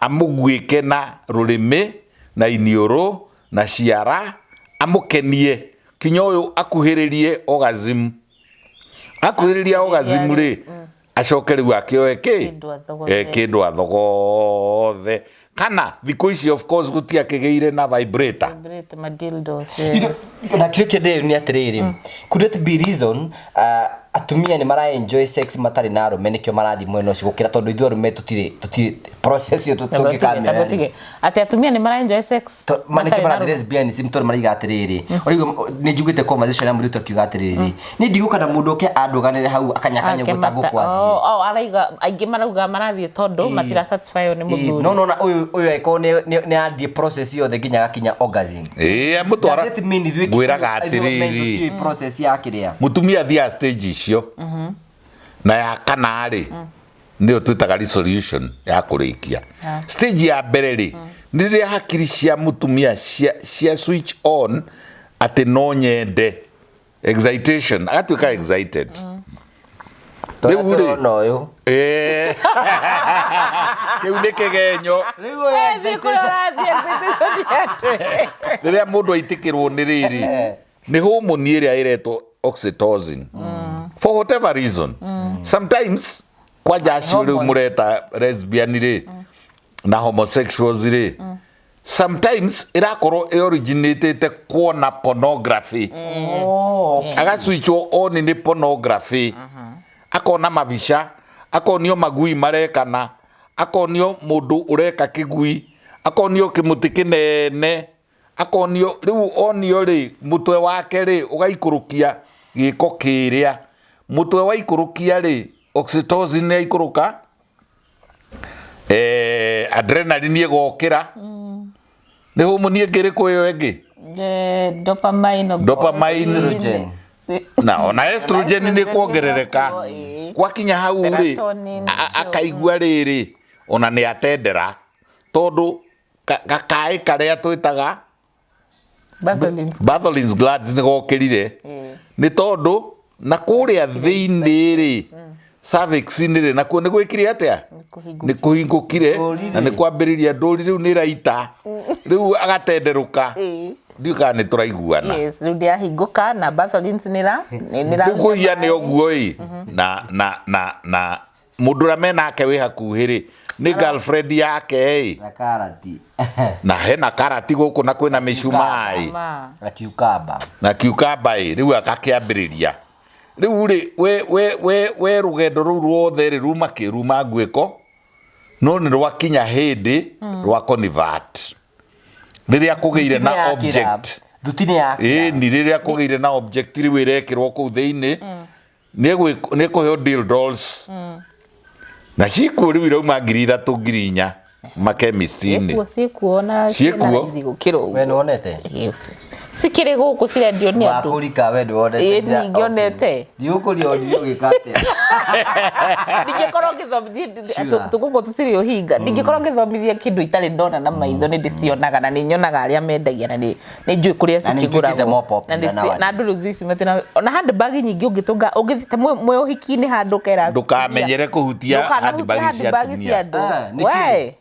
amũguĩke na rũrĩmĩ na iniũrũ na ciara, amũkenie kinya ũyũ akuhĩrĩrie orgasm. Akuhĩrĩria orgasm rĩ, acoke rĩu akĩoe kĩ? Kĩndũ athogothe. Kĩndũ athogothe. Kana thikũ ici of course gũtiakĩgĩire na vibrator. Vibrate, ma dildos. Na kĩrĩa kĩndĩ nĩ atĩrĩrĩ, could it be reason atumia nĩ mara enjoy sex matarĩ na arũme, nĩkĩo marathiĩ mwena ũcio gũkĩra, tondũ ithuĩ arũme tũtirĩ process ĩyo tũngĩkamera rĩ? Atĩ atumia nĩ mara enjoy sex Ma nĩkĩo matarĩ na marathiĩ arũme? lesbianism, tondũ maraiga atĩrĩrĩ, ũraigua nĩ njiguĩte conversation ya mũirĩtu akiuga atĩrĩrĩ, niĩ ndigũka na mũndũ ũke andũganĩre hau akanyakanya ũguo ta Akemata- ngũkũ athiĩ. Oh, araiga aingĩ marauga marathiĩ tondũ matira satisfy nĩ mũthuri. No nona ũyũ angĩkorwo nĩ athiĩ process yothe nginya agakinya orgasm. Ĩĩ, amũtwara. Does it mean ithuĩ Ngwĩraga ithuĩ men atĩrĩrĩ, tũtiũĩ process ya kĩrĩa? Mũtumia athiaga stage icio, na ya kana rĩ, nĩyo twĩtaga resolution ya kũrĩkia. Stage ya mbere rĩ, nĩ rĩrĩa hakiri cia mũtumia cia switch on atĩ no nyende, excitation, agatuĩka excited. Tũrĩa Rĩu rĩ. tũrona ũyũ. Kĩu nĩ kĩgenyo. Rĩu ũyũ Thiĩ kũrĩa ũrathiĩ, excitation ya andũ. Rĩrĩa mũndũ aitĩkĩrwo nĩ rĩrĩ, nĩ hormone ĩrĩa ĩretwo oxytocin, for whatever reason, sometimes kwanja acio rĩu Hormones. mũreta lesbian rĩ na homosexuals rĩ, sometimes ĩrakorwo ĩoriginatĩte kuona pornography. Oh. Agaswitchwo on nĩ pornography, akona mabica, akonio magui marekana, akonio mũndũ ũreka kĩgui, akonio kĩmũtĩ kĩnene, akonio rĩu onio rĩ, mũtwe wake rĩ ũgaikũrũkia gĩko kĩrĩa, mũtwe waikũrũkia rĩ, oxytocin yaikũrũka, adrenaline ĩgokĩra. Nĩ homoni ĩngĩ ĩrĩkũ ĩyo ĩngĩ? Dopamine. Dopamine. Estrogen. Na ona estrogen nĩ kuongerereka. Gwakinya hau rĩ, Serotonin, akaigua rĩrĩ ona nĩ atendera, tondũ gakaĩ karĩa twĩtaga Bartholin's. Bartholin's glands nĩ gokĩrire, nĩ tondũ na kũrĩa thĩinĩ rĩ, cervix-inĩ rĩ, nakuo nĩ gwĩkire atĩa? Nĩ kũhingũkire. Ndũri Na nĩ rĩ. kwambĩrĩria ndũri rĩu nĩ ĩraita, rĩu agatenderũka. Ndiũĩ kana nĩ tũraiguana. Yes, rĩu ndĩrahingũka na Bartholins nĩra nĩra. Rĩu kũhia nĩ ũguo ĩ, na mũndũ ũrĩa menake wĩ hakuhĩ rĩ, nĩ girlfriend yake ĩ. Na karati. Na hena karati gũkũ na kwĩna mĩcumaa ĩ. Ma. Na cucumber. Na cucumber ĩ, rĩu agakĩambĩrĩria. Rĩu rĩ, we rũgendo rũu ruothe rĩ, ruma kĩ, ruma nguĩko, no nĩ rwakinya hĩndĩ rwa convert. Rĩrĩa kũgĩire na object. Thuti nĩ yakĩra. Ĩni, rĩrĩa kũgĩire na object rĩu ĩrekĩrwo kũu thĩinĩ, nĩ ĩkũheo dildos. Na cikuo rĩu irauma 3000 4,000 makemist-inĩ. Ciĩkuo, ciĩkuo na Ciĩkuo. ciĩna raithi gũkĩra ũguo. We nĩwonete? Cikĩrĩ gũkũ cirendio nĩ andũ. Wakũrika we nĩwonete? Ĩĩ, ningĩonete. Ndiũkũria onire ũgĩka atĩa? Ndingĩkorwo ngĩthomithia Sure. tũgũkũ tũtirĩ ũhinga, ndingĩkorwo ngĩthomithia kĩndũ itarĩ ndona na maitho. Nĩ ndĩcionaga na nĩ nyonaga arĩa mendagia na nĩ njũĩ kũrĩa Na nĩ ituĩkĩte cikĩgũragwo. more popular Na nowadays. na andũ rĩu thikũ ici matina ona handbag nyingĩ ũngĩtũnga ũngĩthiĩ ta mwĩ ũhiki-inĩ handũ ũkera Ndũkamenyere kũhutia ndũkanahutie handbag cia handbag atumia. cia andũ. Ah, nĩkĩ? We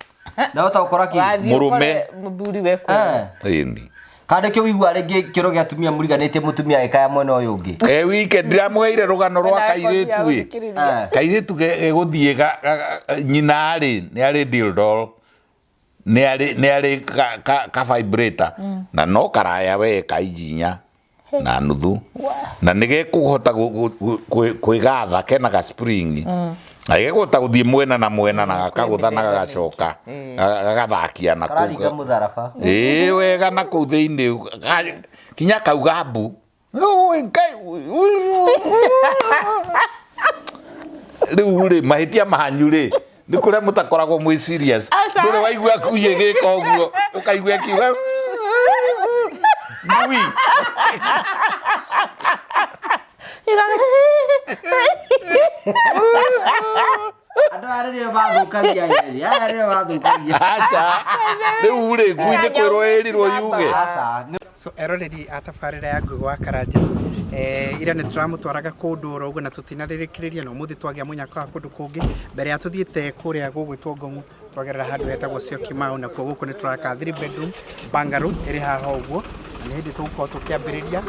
Na ũta ũkora kĩ? wathiĩ Mũrũme. ũkore mũthuri we kũu. Eh. Ĩni. Kana nĩkĩo ũiguaga rĩngĩ kĩoro gĩa atumia mũriganĩtie mũtumia agĩkaya mwena ũyũ ũngĩ. E wike ndiramũheire rũgano rwa Wena kairĩtu ĩ. gũthikĩrĩria. Eh. Kairĩtu gegũthiĩ nyina rĩ, nĩ arĩ dildo, nĩ arĩ ka vibrator, na no karaya we ka inji 4.5, na nĩ gekũhota kwĩgatha, kena ga spring, na gegũhota gũthiĩ mwena na mwena na gakagũtha na gagacoka gagathakia na Kararinga kũu. mũtharaba. Ĩĩ wega, na kũu thĩinĩ kinya kauga mbu. Oi, Ngai, rĩu rĩ, mahĩtia manyu rĩ, nĩ kũrĩa mũtakoragwo mwĩ serious. Aca. Ndũrĩ waigua ngui ĩgĩka ũguo, ũkaigua ĩkiuga ngui. Andũ aya rĩrĩa mathũkagia ĩrĩ, aya rĩrĩa mathũkagia. Aca, rĩu rĩ, ngui nĩ kwĩrwo ĩrirwo yuge. Aca. So eroreri a tabarĩra ya Ngugi wa Karanja, ira nĩ tũramũtwaraga kũndũ oro ũguo na tũtinarĩrĩkĩrĩria, na ũmũthĩ twagĩa mũnyaka wa kũndũ kũngĩ. Mbere ya tũthiĩte kũrĩa gũgwĩtwo Ngong'u, twagerera handũ hetagwo Syokimau, nakuo gũkũ nĩ tũraka 3 bedroom bungalow ĩrĩ haha ũguo, na nĩ hĩndĩ tũgũkorwo tũkĩambĩrĩria.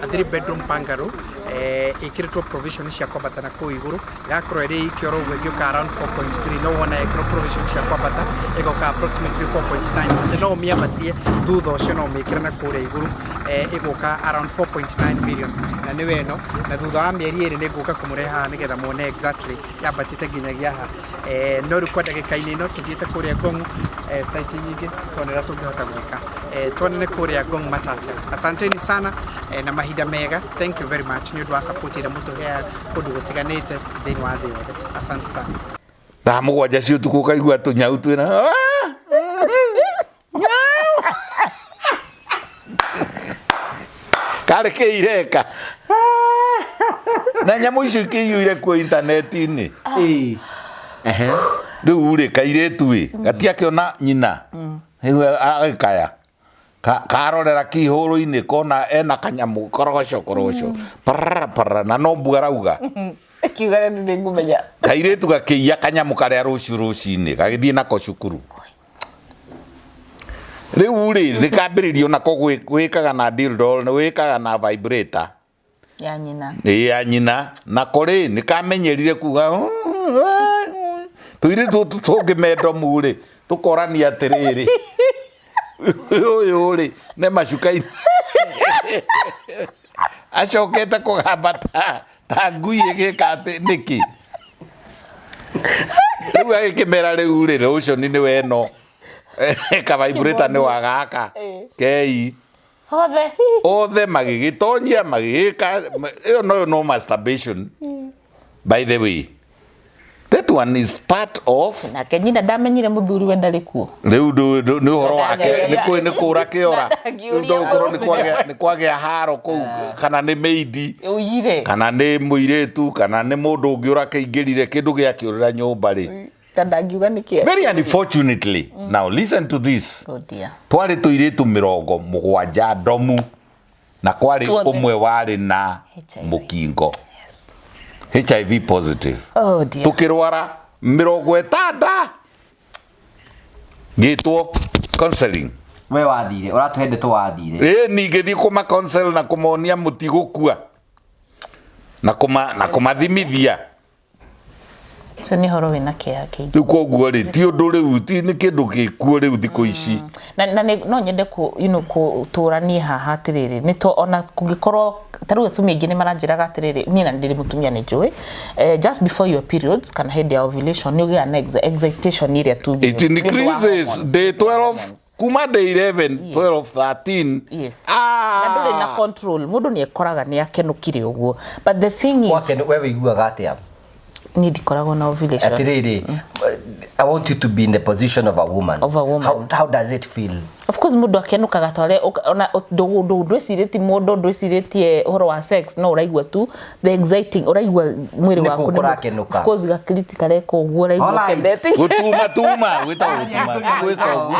A 3 bedroom bungalow ĩkĩrĩtwo provision cia kwambata na kũu igũrũ, ĩgakorwo ĩrĩ iki oro ũguo ĩngĩũka around 4.3, no wona ĩkĩrwo provision cia kwambata ĩgoka approximately 4.9, atĩ no ũmĩambatie thutha ũcio no ũmĩkĩre na kũrĩa igũrũ, ĩgũka around 4.9 million, na nĩwe ĩno. Na thutha wa mĩeri 2 nĩ ngũka kũmũrehe haha nĩgetha muone exactly yambatĩte nginyagia haha. No rĩu kwa ndagĩka-inĩ ĩno tũthiĩte kũrĩa Ngong'u, site nyingĩ tuone ũrĩa tũngĩhota gwĩka. Tuonane kũrĩa Ngong Matasia. Asanteni sana, na mahinda mega. Thank you very much nĩ ũndũ wa support ĩrĩa mũtũheaga kũndũ gũtiganĩte thĩinĩ wa thĩ yothe. Asante sana. Thaa 7 cia ũtukũ ũkaigua tũnyau twĩna karĩ kĩ ireka na nyamũ icio ikĩiyũire kuo intaneti-inĩ. Ĩĩ. Ehe. Rĩu rĩ, kairĩtu ĩ gatiakĩona nyina, rĩu agĩkaya karorera kihũrũ-inĩ kona ena kanyamũ korogoco korogoco parara parara, na no mbu arauga. Kiuga nĩ ngũmenya. Kairĩtu gakĩiya kanyamũ karĩa rũciũ rũcinĩ gagĩthiĩ nako cukuru. Rĩu rĩ, rĩkambĩrĩrio nako gwĩkaga na dildo, gwĩkaga na vibrator ya nyina. Ĩ ya nyina. Nako rĩ, nĩ kamenyerire kuga tũirĩtu tũtũ tũngĩmendomu rĩ, tũkorania atĩrĩrĩ, ũyũ rĩ nĩ macuka-inĩ acokete kũgamba ta ngui ĩgĩka atĩ nĩkĩ. Rĩu agĩkĩmera rĩu rĩ, rũciũ nĩ weno ka vibrator nĩ wa gaka kei. Othe. Othe magĩgĩtonyia magĩgĩka ĩyo noyo no masturbation. By the way, that one is part of Nake nyina ndamenyire mũthuri we ndarĩ kuo. Rĩu nĩ ũhoro wake, nĩ kũra kĩora. Ndangiũria. Rĩu no gũkorwo nĩ kwagĩa haro kũu, kana nĩ maid, ũiyire, kana nĩ mũirĩtu, kana nĩ mũndũ ũngĩ ũrakĩingĩrire kĩndũ gĩakĩũrĩra nyũmba rĩ. Ta ndangiuga nĩkĩ. Very unfortunately, now listen to this, Oh dear. twarĩ tũirĩtu 70 ndomu, na kwarĩ Tuothe. ũmwe warĩ na HIV. mũkingo, HIV positive. Oh dear. Tukĩrwara 60 ngĩtwo counseling. We wathire, ũratũhe ndeto wathire. Ĩ ningĩ thiĩ kũma counsel na kũmonia mũtigũkua na kũma na kũmathimithia. Ũcio nĩ ũhoro wĩna kĩeha kĩingĩ. Rĩu koguo rĩ, ti ũndũ rĩu, ti nĩ kĩndũ gĩkuo rĩu thikũ ici. Na no nyende kũ you know kũtũranie haha atĩrĩrĩ, nĩ to ona kũngĩkorwo ta rĩu atumia aingĩ nĩ maranjĩraga atĩrĩrĩ, niĩ na ndĩrĩ mũtumia nĩ njũĩ, just before your periods kana hĩndĩ ya ovulation nĩ ũgĩaga na excitation ĩrĩa tugire It nĩ ũndũ wa increases hormones, day nĩ ũndũ wa 12 hormones. kuma day 11, 12, 13. Yes. Na ndũrĩ na Ah! control, mũndũ nĩ ekoraga nĩ akenũkire ũguo, but the thing is Wake, we wĩiguaga atĩa? Niĩ ndikoragwo na ovulation. Atiriri, I want you to be in the position of a woman. Of a woman. How does it feel? Of course mũndũ akenukaga ta ũrĩa ona ndwĩcirĩtie mũndũ, ndwĩcirĩtie ũhoro wa sex, no ũraigua tu the exciting, ũraigua mwĩrĩ Nĩ waku kũ nĩ kũrakenũka. Of course gakiriti kareka ũguo, ũraigua Alright. ũkenete. Gũtuma tuma, gwĩtagwo gũtuma, ti gwĩka ũguo.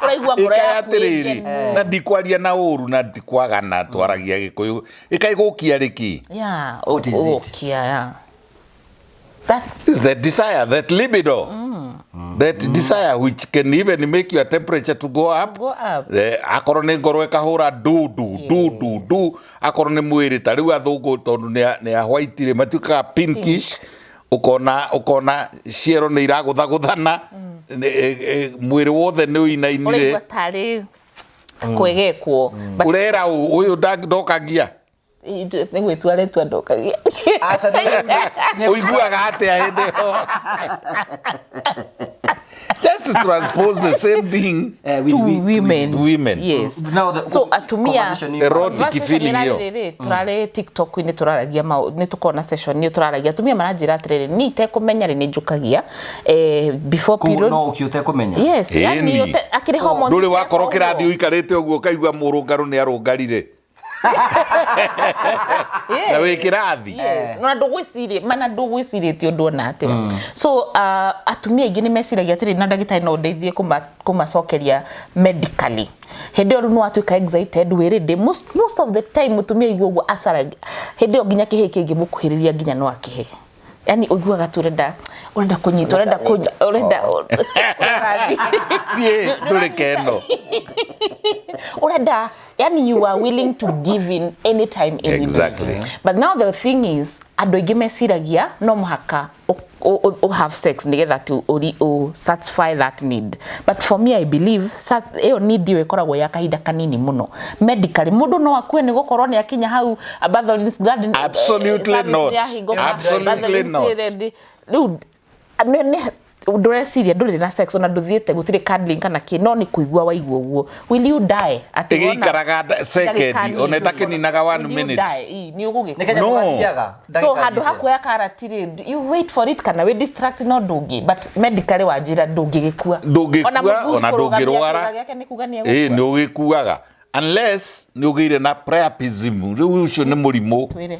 Ũraigua ngoro Ĩkai yaku atĩrĩrĩ, ĩngenu. Na ndikwaria na ũru na ndikwagana, twaragia Gĩkũyũ. Ĩkai gũkia rĩki. Yeah, What is it? ũgũkia, yeah. That is the desire, that libido. That desire which can even make your temperature to go up. Go up. Akorwo nĩ ngoro ĩkahũra ndu ndu ndu ndu ndu, akorwo nĩ mwĩrĩ ta rĩu athũngũ tondũ nĩ a white rĩ, matuĩkaga pinkish, ũkona ciero nĩ iragũthagũthana, mwĩrĩ wothe nĩ ũinainire. Ũraigua tarĩ kwegekwo. But Ũrera ũ, ũyũ ndokagia. Nĩ gwĩtua retua ndokagia. Aca, Ũiguaga atĩa hĩndĩ ĩyo? Just to transpose the same thing With To women. To women. Yes. Now the So atumia conversation you Erotic Conversation feeling ĩyo. ĩrarĩ rĩ, tũrarĩ TikTok-inĩ tũraragia nĩ tũkoragwo na session nĩ tũraragia atumia maranjĩra atĩrĩrĩ, niĩ itekũmenya rĩ nĩ njũkagia, before Kũu no periods. ũkĩ ũtekũmenya. Yes, yani Ĩni. akĩrĩ hormones Ndũrĩ ciakwa wakorwo ũguo. kĩrathi ũikarĩte ũguo ũkaigua mũrũngarũ nĩ arũngarire. Yes. Na wĩ kĩrathi. Yes. Na ndũgwĩciria, mana ndũgwĩcirĩtie ũndũ ona atĩa. So atumia aingĩ nĩ meciragia atĩrĩrĩ, na ndagĩtarĩ no ndeithie kũmacokeria medically. Hĩndĩ ĩyo rĩu nĩ watuĩka excited wĩ ready. Most of the time mũtumia aigua ũguo acaragia. Hĩndĩ ĩyo nginya kĩhĩĩ kĩngĩmũkuhĩrĩria nginya no akĩhe. Yani ũiguaga tu ũrenda kũnyita, ũrenda kũnya, ũrenda ũrathiĩ. Thiĩ, ndũrĩ keno. Ũrenda, yani you are willing to give in anytime, any day. Exactly. But now the thing is, andũ aingĩ meciragia no mũhaka have sex nĩgetha tu satisfy that need. But for me, I believe ĩyo need ĩyo ĩkoragwo ya kahinda kanini mũno. Medically, mũndũ no akue nĩ gũkorwo nĩ akinya hau, Bartholin's gland, Absolutely service not. yahingũka, Absolutely Bartholin's not. ready. Rĩu, ndũreciria ndũrĩ na sex ona ndũthiĩte gũtirĩ cuddling kana kĩ, no nĩ kũigua waigua ũguo. Will you die? Atĩ wona Ĩgĩikaraga second, ndagĩka ona nini. ĩtakĩninaga 1 Will you minute. die? Ĩ, nĩ ũgũgĩkua. Nĩ kanya No. mũgathiaga, So ndagĩka handũ ha nyingĩ. kuoya karati rĩ, you wait for it kana wĩ distract no ndũngĩ, but medically wanjĩra ndũngĩgĩkua. Ndũngĩkua, Ona mũthuri ona kũrũgamia ndũngĩrwara. kĩĩga gĩake nĩ kuga nĩ Ĩ, egũkua. nĩ ũgĩkuaga unless nĩ ũgĩire na priapism. Rĩu ũcio nĩ mũrimũ. Twĩre.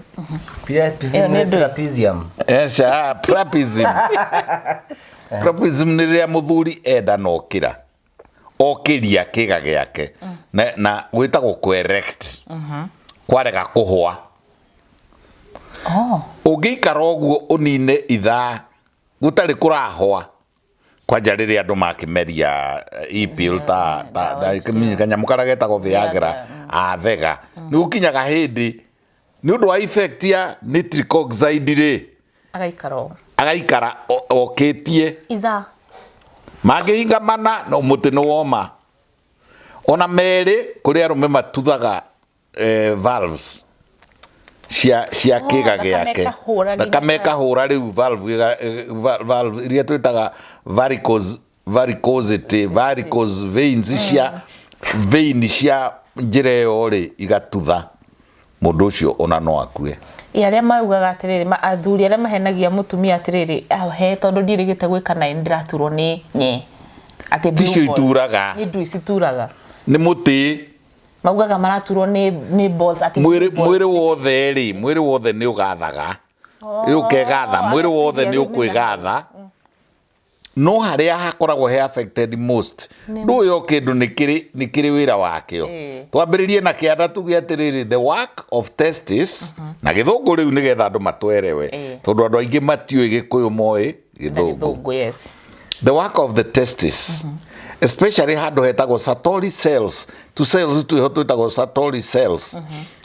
Priapism, Ĩyo nĩ ndũĩ. priapism. Eca, priapism. Priapism nĩ rĩrĩa mũthuri enda na okĩra. Okĩria kĩga gĩake. Na gwĩtagwo kũ-erect. Kwarega kũhwa. Ũngĩikara ũguo ũnine ithaa gũtarĩ kũrahwa. Kwanja rĩrĩa andũ makĩmeria e-pill ta kanyamũ karĩa getagwo Viagra, athega. Nĩ gũkinyaga hĩndĩ nĩ ũndũ wa effect ya nitric oxide rĩ, Agaikara o. Agaikara okĩtie. Ithaa. Mangĩhinga mana no mũtĩ nĩ woma. Ona merĩ kũrĩ arũme matuthaga valves cia kĩga Thakame gĩake. ĩkahũra nginya Thakame ĩkahũra rĩu valve valve iria twĩtaga varicose, varicosity, varicose veins cia vein cia njĩra ĩyo rĩ igatutha. Mũndũ ũcio ona no akue. Ĩ, arĩa maugaga atĩrĩrĩ, athuri arĩa mahenagia mũtumia atĩrĩrĩ, he tondũ ndirĩgĩte gwĩka naĩ nĩndĩraturwo nĩ nye. Atĩ blue Ticio balls. ituraga. Nĩ ndui cituraga. Nĩ mũtĩ. Maugaga maraturwo nĩ balls, atĩ Mwĩrĩ blue balls. mwĩrĩ wothe rĩ, mwĩrĩ wothe nĩ ũgathaga. Nĩ ũkegatha, mwĩrĩ wothe nĩ ũkwĩgatha. No harĩa hakoragwo he affected most. Ndũĩ o kĩndũ nĩ kĩrĩ wĩra wakĩo. Twambĩrĩrie na kĩanda tuge atĩrĩrĩ, the work of testis, na gĩthũngũ rĩu nĩgetha andũ matwerewe. Tondũ andũ aingĩ matiũĩ Gĩkũyũ moĩ Na gĩthũngũ. gĩthũngũ, yes. The work of the testis, especially handũ hetagwo Sertoli cells, tu cells twĩho twĩtagwo Sertoli cells,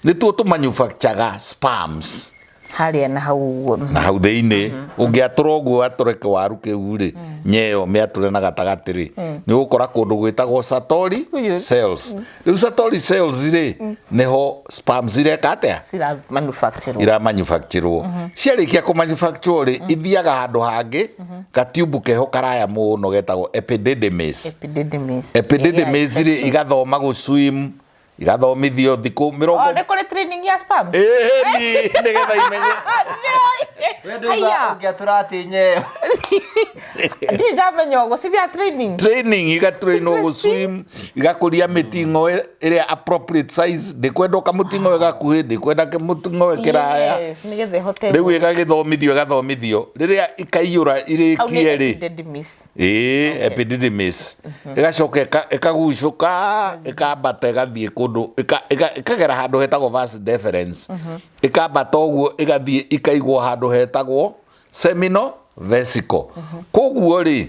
nĩtuo tũmanufacturaga sperms. Harĩa na hau ũguo. Na hau thĩinĩ ũngĩatũra ũguo atũre kĩwaru kĩu rĩ, nyeo mĩatũre na gatagatĩ rĩ, nĩ ũgũkora kũndũ gwĩtagwo Sertoli cells. Rĩu Sertoli cells rĩ, nĩho sperms ireka atĩa? Cira manufacture. Iramanufacturwo. Ciarĩkia kũmanufacturwo rĩ, ithiaga handũ hangĩ, gatiumbu keho karaya mũno getagwo epididymis. Epididymis. Epididymis rĩ, igathoma gũswim, igathomithio thikũ mĩrongo. Oh, nĩ kũrĩ training ya sperms? Ĩni, nĩgetha imenye. Haya. Ũngĩatũra atĩ nyeo. Ndirĩ ndamenya ũguo, cithiaga training. Training, igatrainwo gũswim, igakũria mĩting'oe ĩrĩa appropriate size, ndĩkwenda kamũting'oe gakuhĩ, ndĩkwenda kamũting'oe kĩraya. Yes, nĩgetha ĩhote. Rĩu ĩgagĩthomithio, ĩgathomithio, rĩrĩa ikaiyũra Hau nĩ irĩkie rĩ, epididymis. Ĩĩ, epididymis ĩgacoka ĩkagucũka, ĩkambata, ĩgathiĩ kũndũ, ĩkagera handũ hetagwo vas deferens, ĩkambata ũguo, ĩgathiĩ ikaigwo handũ hetagwo seminal vesicle. Koguo rĩ,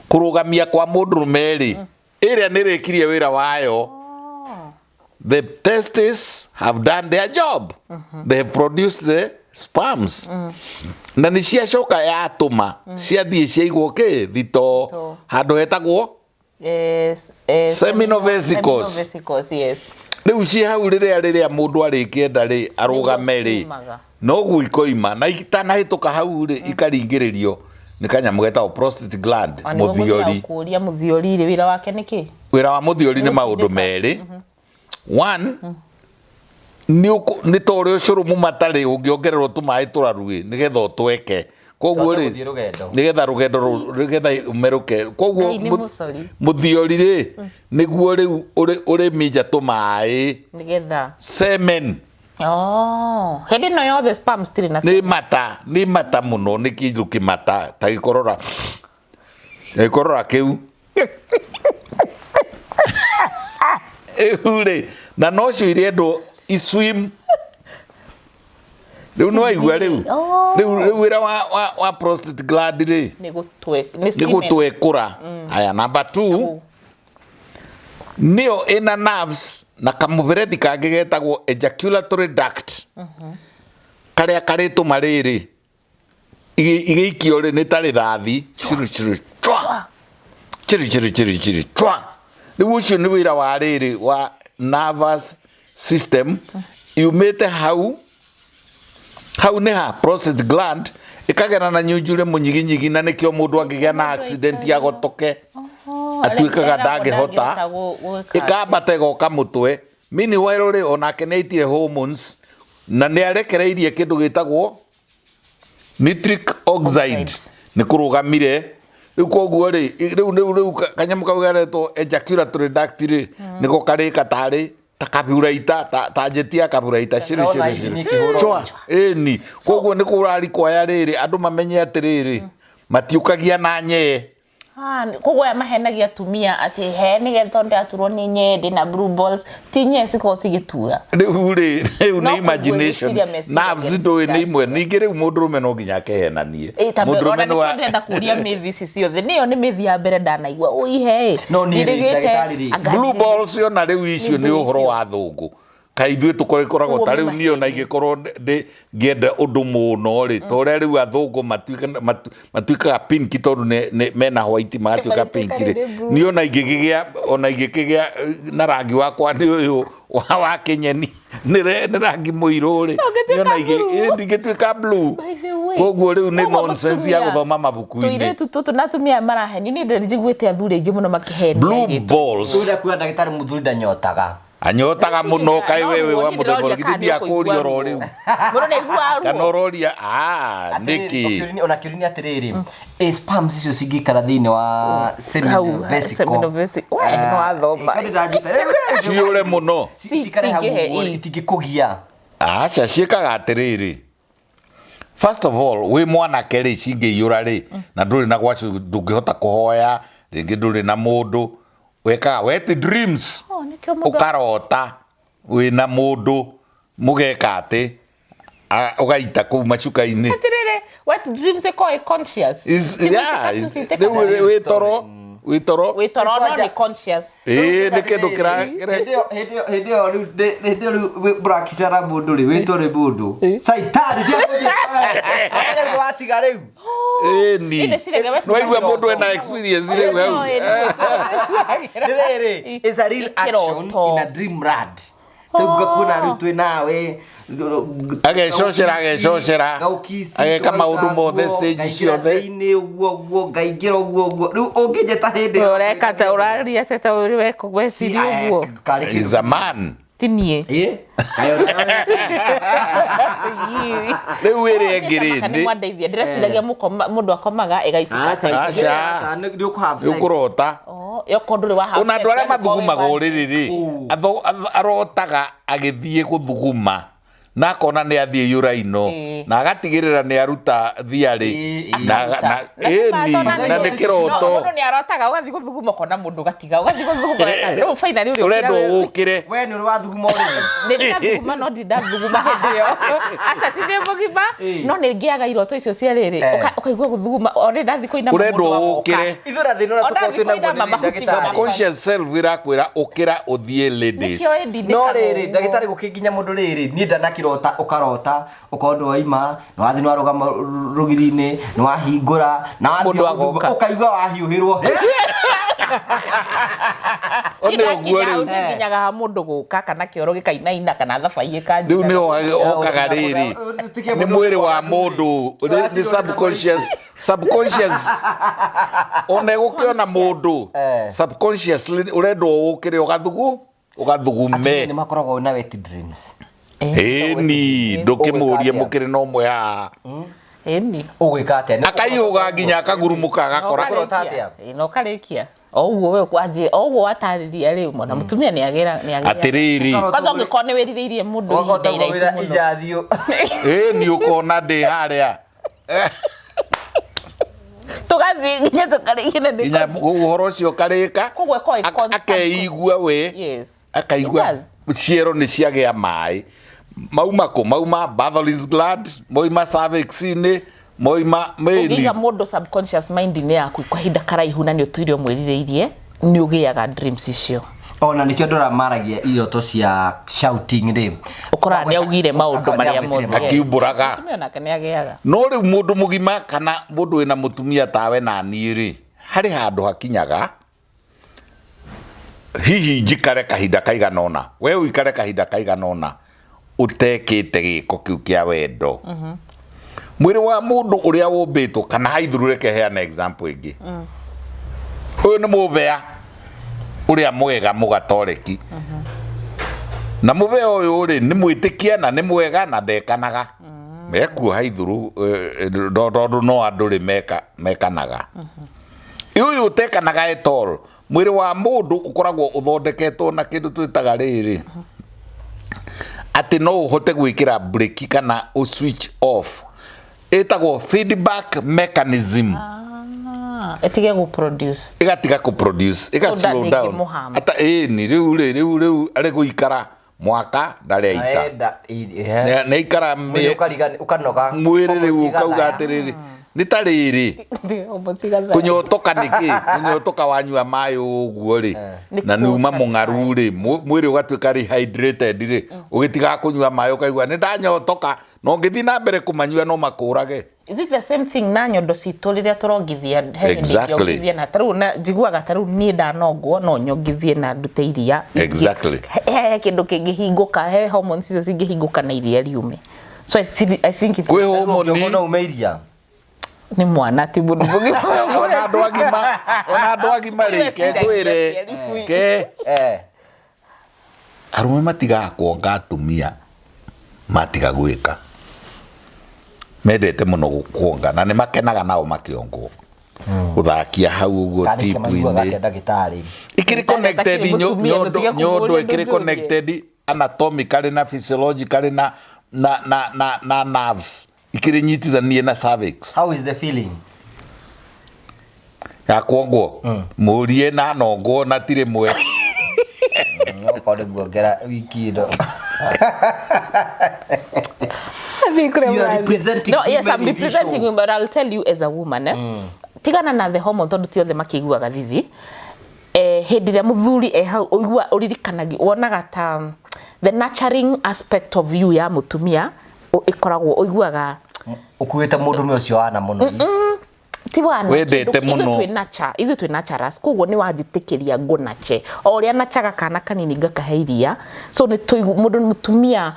kũrũgamia kwa mũndũrũme rĩ, ĩrĩa nĩ ĩrĩkirie wĩra wayo. The testes have done their job. They have produced the sperms. Na nĩ ciacoka yatũma ciathiĩ ciaigwo kĩ thitoo. Thitoo. Handũ hetagwo Yes, seminal vesicles. Seminal vesicles, yes. Rĩu ciĩ hau, rĩrĩa mũndũ arĩkĩenda rĩ, arũgame rĩ, ciumaga. Noguo ikoima, na itanahĩtũka hau rĩ, ikaringĩrĩrio nĩ kanyamũ getagwo prostate gland. O nĩguo Mũthiori. ngũthiaga kũũria, mũthiori rĩ, wĩra wake nĩ kĩ? Wĩra wa mũthiori nĩ maũndũ merĩ. One, nĩ ta ũrĩa ũcũrũ mũmatarĩ ũngĩongererwo tũmaĩ tũraruĩ nĩgetha ũtweke, koguo Ũhote rĩ, gũthiĩ rũgendo. Nĩgetha rũgendo nĩgetha ũmerũke, koguo Ngai nĩ mũcori. Mũthiori rĩ, nĩguo rĩu ũrĩ minja tũmaĩ Nĩgetha semen. Oh, hĩndĩ ĩno yothe sperms citirĩ na Nĩ mata, nĩ mata mũno, nĩ kĩndũ kĩmata ta gĩkorora, gĩkorora kĩu rĩu rĩ, na nocio irendwo iswim. Rĩu nĩ waigua rĩu. Oh. Rĩu wĩra wa prostate gland rĩ, nĩ gũtwe nĩ nĩ semen. Gũtwekũra. Aya, number 2, nĩyo ĩna nerves na kamũberethi kangĩ getagwo ejaculatory duct, karĩa karĩtũma rĩrĩ igĩikio rĩ, nĩ ta rĩthathi, chiru chiru chwa, chiru chiru chiru chiru chwa. Rĩu ũcio nĩ wĩra wa rĩrĩ, wa nervous system yumĩte hau. Hau nĩ ha prostate gland, ĩkagera na nyunjure mũnyiginyigi, na nĩkĩo mũndũ angĩgĩa na accident ya gotoke atuĩkaga ndangĩhota. Ĩkambata ĩgoka mũtwe. Meanwhile rĩ, onake nĩ aitire hormones na nĩ arekereirie kĩndũ gĩtagwo nitric oxide. Oxide. Nĩ kũrũgamire rĩu. Koguo rĩ, rĩu kanyamũ kau garetwo ejaculatory duct rĩ, nĩko karĩka tarĩ ta kaburaita, ta njeti ya kaburaita, ciri Ndona ciri injini ciri ĩkĩhũrwo. chwa. Ĩni, koguo nĩ kũrarikwaya rĩrĩ, andũ mamenye atĩrĩrĩ, matiũkagia na nyee. Koguo aya mahenagia atumia atĩ he nĩgetha tondũ ndĩraturwo nĩ nyee, ndĩna blue balls, ti nyee cikoragwo cigĩtura. Rĩu rĩ, rĩu No nĩ imagination. kũigua meciria Nerves ndũĩ nĩ imwe. Ningĩ rĩu mũndũrũme no nginya akehenanie. Ĩ, ta Mũndũrũme ona nĩ nĩkĩo ndĩrenda kũria myth ici ciothe, nĩyo nĩ myth ya mbere ndanaigua ũihe. No niĩ rĩ, ndagĩtarĩ rĩ. Blue balls ona rĩu icio Nĩ nĩ ũhoro icio. wa thũngũ, kaĩ ithuĩ tũkoragwo ta rĩu niĩ ona ingĩkorwo ngĩenda ũndũ mũno rĩ, ta ũrĩa rĩu athũngũ matuĩkaga pink tondũ mena white, magatuĩka Magatuĩka pink rĩ, rĩ blue. Niĩ ona ingĩkĩgĩa na rangi wakwa nĩ ũyũ wa kĩnyeni, nĩ rangi mũirũ rĩ, Ũngĩtuĩka niĩ ona blue. ndingĩtuĩka blue. By the way. Koguo rĩu nĩ Koguo nonsense ya mũtumia- gũthoma mabuku-inĩ. Tũirĩtu tũtũ na atumia aya marahenio, niĩ ndĩ njiguĩte athuri aingĩ mũno makĩhenia Blue airĩtu. balls. Ũrĩa kuga ndagĩtarĩ, mũthuri ndanyotaga. Anyotaga mũno. Kaĩ No wewe ruo, wa niĩ mũthemba ndĩroria ũrĩkũ? kana Githĩ nĩ ũkũigua ndiakũria oro ruo. rĩu? Mũndũ nĩaiguaga Kana ruo. ũroria nĩkĩ? Ona kĩũria nĩ atĩrĩrĩ, ĩ sperms icio cingĩikara thĩinĩ wa seminal Hau, vesicle? Seminal vesicle. We, nĩ wathoma. Ĩ, ndĩranjita. Ciũre mũno. Cikare hau Cingĩhe, ũguo, ĩ. itingĩkũgia? Aca, ciĩkaga atĩrĩrĩ, first of all, wĩ mwanake rĩ, cingĩiyũra rĩ, na ndũrĩ na gwacio, ndũngĩhota kũhoya rĩngĩ, ndũrĩ na mũndũ, wekaga wet dreams. Oh, nĩkĩo mũndũ Ũkarota wĩna mũndũ, mũgeka atĩ ũgaita kũu macuka-inĩ. Atĩrĩrĩ, Wet dreams ĩkoragwo ĩ conscious. Is- Ti yeah, gwĩtĩka tu is- citĩkaga. rĩu wĩ toro wĩ toro Wĩ toro no nĩ conscious. ĩĩ nĩ kĩndũ kĩra hĩndĩ ĩyo hĩndĩ ĩyo hĩndĩ ĩyo rĩu hĩndĩ ĩyo rĩu mũrakicara mũndũ rĩ wĩtwo nĩ mũndũ caitani tiga watiga rĩu ĩni Ĩndĩ cirege wet nĩwaigua dreams. mũndũ ena experience rĩu hau Nĩ rĩrĩ is a real action Kĩroto. in a dream land rĩu ngakuona rĩu twĩ nawe Agecocera, agecocera. Gaũkici, Ageka maũndũ mothe, stage ngaingĩra ciothe. thĩinĩ ũguo ũguo ngaingĩra ũguo ũguo rĩu ũngĩnjĩta hĩndĩ ĩyo Ũreka ta ũraria ta ũrĩ weka weciria ũguo. Karĩ kĩndũ. is a man Ti niĩ. Ĩ, kaĩ ona- rĩu ĩrĩa ĩngĩ rĩ Nĩ nĩ mwandeithia ndĩreciragia mũndũ akomaga ĩgaitĩka. Aca, Aca. aca, nĩ ũkũ have sex. ũkũrota Oh, yokorwo ndũrĩ wa have ona sex, andũ arĩa yani mathugumaga korwo ũrĩrĩ rĩ arotaga agĩthiĩ gũthuguma na akona nĩ athiĩ yũraino Ĩĩ. na agatigĩrĩra nĩ aruta thiarĩ Ĩĩ, na Na ĩni na nĩ kĩroto Mũndũ nĩ arotaga ũgathiĩ gũthuguma ũkona mũndũ ũgatiga ũgathiĩ gũthuguma rĩu finally ũrĩ ũrendwo ũkĩre We nĩ ũrĩ wathuguma ũrĩrĩ? nĩ ndathuguma no ndindathuguma hĩndĩ ĩyo aca ti ndĩ mũgima Ĩĩ. no nĩ ngĩaga iroto icio cia rĩrĩ Eh. Ũkaigua gũthuguma o rĩ ndathiĩ kũinama ũrendwo mũndũ agoka. ũkĩre Ithuĩ na thĩna ũrĩa Ona tũkoragwo twĩ thikũ naguo inama nĩ mahuti ndagĩtarĩ. subconscious self ĩrakwĩra ũkĩra ũthiĩ ladies Nĩkĩo ĩndindĩkaga No rĩrĩ ũguo. ndagĩtarĩ gũkĩnginya mũndũ rĩrĩ niĩ ndanakĩrota ũkarota ũkorwo nĩ waima nĩ wathiĩ nĩ warũgama rũgiri-inĩ nĩ wahingũra na wambia Mũndũ gũthuguma, agoka. ũkaigua wahiũhĩrwo O nĩ ũguo Nĩ rĩu nginyaga ha mũndũ gũka kana kĩoro gĩkainaina kana thabai ĩkanjina rĩu nĩ okaga rĩrĩ nĩ mwĩrĩ wa mũndũ nĩ subconscious subconscious ona gũkĩona mũndũ Eh. subconsciously ũrendwo ũkĩre ũgathugu ũgathugume nĩ makoragwo na wet dreams ĩni ndũkĩmũrie Ũgwĩka atĩa? mũkĩrĩ na ũmwe haha ĩni ũgwĩka atĩa Nĩ- akaihũga nginya akagurumũka agakora Ũkũrota atĩa? na ũkarĩkia o ũguo we kwanjia o ũguo watarĩria rĩu mwana mũtumia nĩ agĩra nĩ agĩra atĩrĩrĩ Ũkarota kwanza ũngĩkorwo nĩ wĩrirĩirie mũndũ Ũkahota ihinda kũwĩra iraihu mũno ijathiũ ĩni ũkona ndĩ harĩa tũgathiĩ nginya tũkarĩkia na nĩ nginya ũhoro ũcio ũkarĩka Koguo ĩkoragwo ĩ constant. akeigua we Yes. akaigua It does. ciero nĩ ciagĩa maĩ mauma kũ mauma Bartholin's gland moima cervix-inĩ moima ũngĩiga mĩni mũndũ subconscious mind-inĩ yaku kwa ihinda karaihu na nĩ ũtũire ũmwĩrirĩirie nĩ ũgĩaga dreams icio ona nĩkĩo andũ arĩa maragia iroto cia shouting rĩ ũkoraga nĩ augire maũndũ marĩa mothe Yes. Akiumbũraga. Mũtumia onake nĩ agĩaga no rĩu mũndũ mũgima kana mũndũ wĩna mũtumia tawe na niĩ rĩ harĩ handũ hakinyaga hihi njikare kahinda kaigana ũna we ũikare kahinda kaigana ũna ũtekĩte gĩko kĩu kĩa wendo mwĩrĩ wa mũndũ ũrĩa ũmbĩtwo kana haithuru reke heana example ĩngĩ ũyũ nĩ mũbea ũrĩa mwega mũgatoreki na mũbea ũyũ rĩ nĩ mwĩtĩkia na nĩ mwega na ndekanaga mekuo haithuru tondũ no andũ rĩ mekanaga ũyũ ũtekanaga at all mwĩrĩ wa mũndũ ũkoragwo ũthondeketwo na kĩndũ twĩtaga rĩrĩ atĩ no ũhote gwĩkĩra breki kana ũ switch off ĩtagwo feedback mechanism ĩtige gũ produce ĩgatiga kũ produce ĩga So slow that down ndĩngĩmũhama. ata ĩni rĩu rĩ rĩu rĩu arĩ gũikara mwaka ndarĩ aita Aenda, ĩ- nĩ aikara Mwĩrĩ ũkanoga mwĩrĩ rĩu Ũgacigathaya. ũkauga atĩrĩrĩ nĩ ta rĩrĩ kũnyotoka nĩ kĩ kũnyotoka wanyua maĩ ũguo rĩ Nĩ na nĩ uma kũ mũng'aru rĩ mwĩrĩ ũgatuĩka rehydrated rĩ ũgĩtigaga kũnyua maĩ ũkaigua nĩ ndanyotoka na ũngĩthiĩ na mbere kũmanyua no makũrage Is it the same thing na nyondo citũ rĩrĩa tũrongithia he hĩndĩ Exactly. ingĩongithia na tarĩu na njiguaga tarĩu niĩ ndanongwo no nyongithie na ndute iria Exactly. He kĩndũ kĩngĩhingũka he hormones icio cingĩhingũka na iria riume so I think it's kwĩ Ũngĩonwo homoni no ume iria nĩ mwana ti mũndũ mũgima ona andũ agima ona andũ agima rĩ ke ngwĩre ke Eh. arũme matigaga kuonga atumia matiga gwĩka mendete mũno kuonga na nĩ makenaga nao makĩongwo gũthakia hau ũguo Kana nĩkĩo maiguaga tipu-inĩ atĩa ndagĩtarĩ ikĩrĩ Ndagĩtarĩ connected atakĩrĩ mũtumia, nyondo mũtige nyondo kũmũria ikĩrĩ ndũnjũrie. connected anatomically na physiologically na na na na na nerves ikĩrĩ nyitithanie na cervix how is the feeling ya kuongwo mũrie na nongwo na tirĩ mwe okorwo nĩ nguongera wiki ĩno Mũrathiĩ kũrĩa You are mũrathiĩ. representing No, yes, women I'm in this representing show. women, but I'll tell you as a woman, eh? Tigana na the hormone tondũ ti othe makĩiguaga thithi. Eh, hĩndĩ ĩrĩa mũthuri e hau ũigua ũririkanagi wonaga ta the nurturing aspect of you ya mũtumia ĩkoragwo ũiguaga Ũkuĩte mũndũrũme ũcio wana mũno. Ti wana Wendete kĩndũ- ithuĩ mũno. twĩ nature, ithuĩ twĩ naturals, koguo nĩ wanjĩtĩkĩria ngũnache o ũrĩa nachaga kana kanini ngakahe iria, so nĩ tũigu mũndũ mũtumia,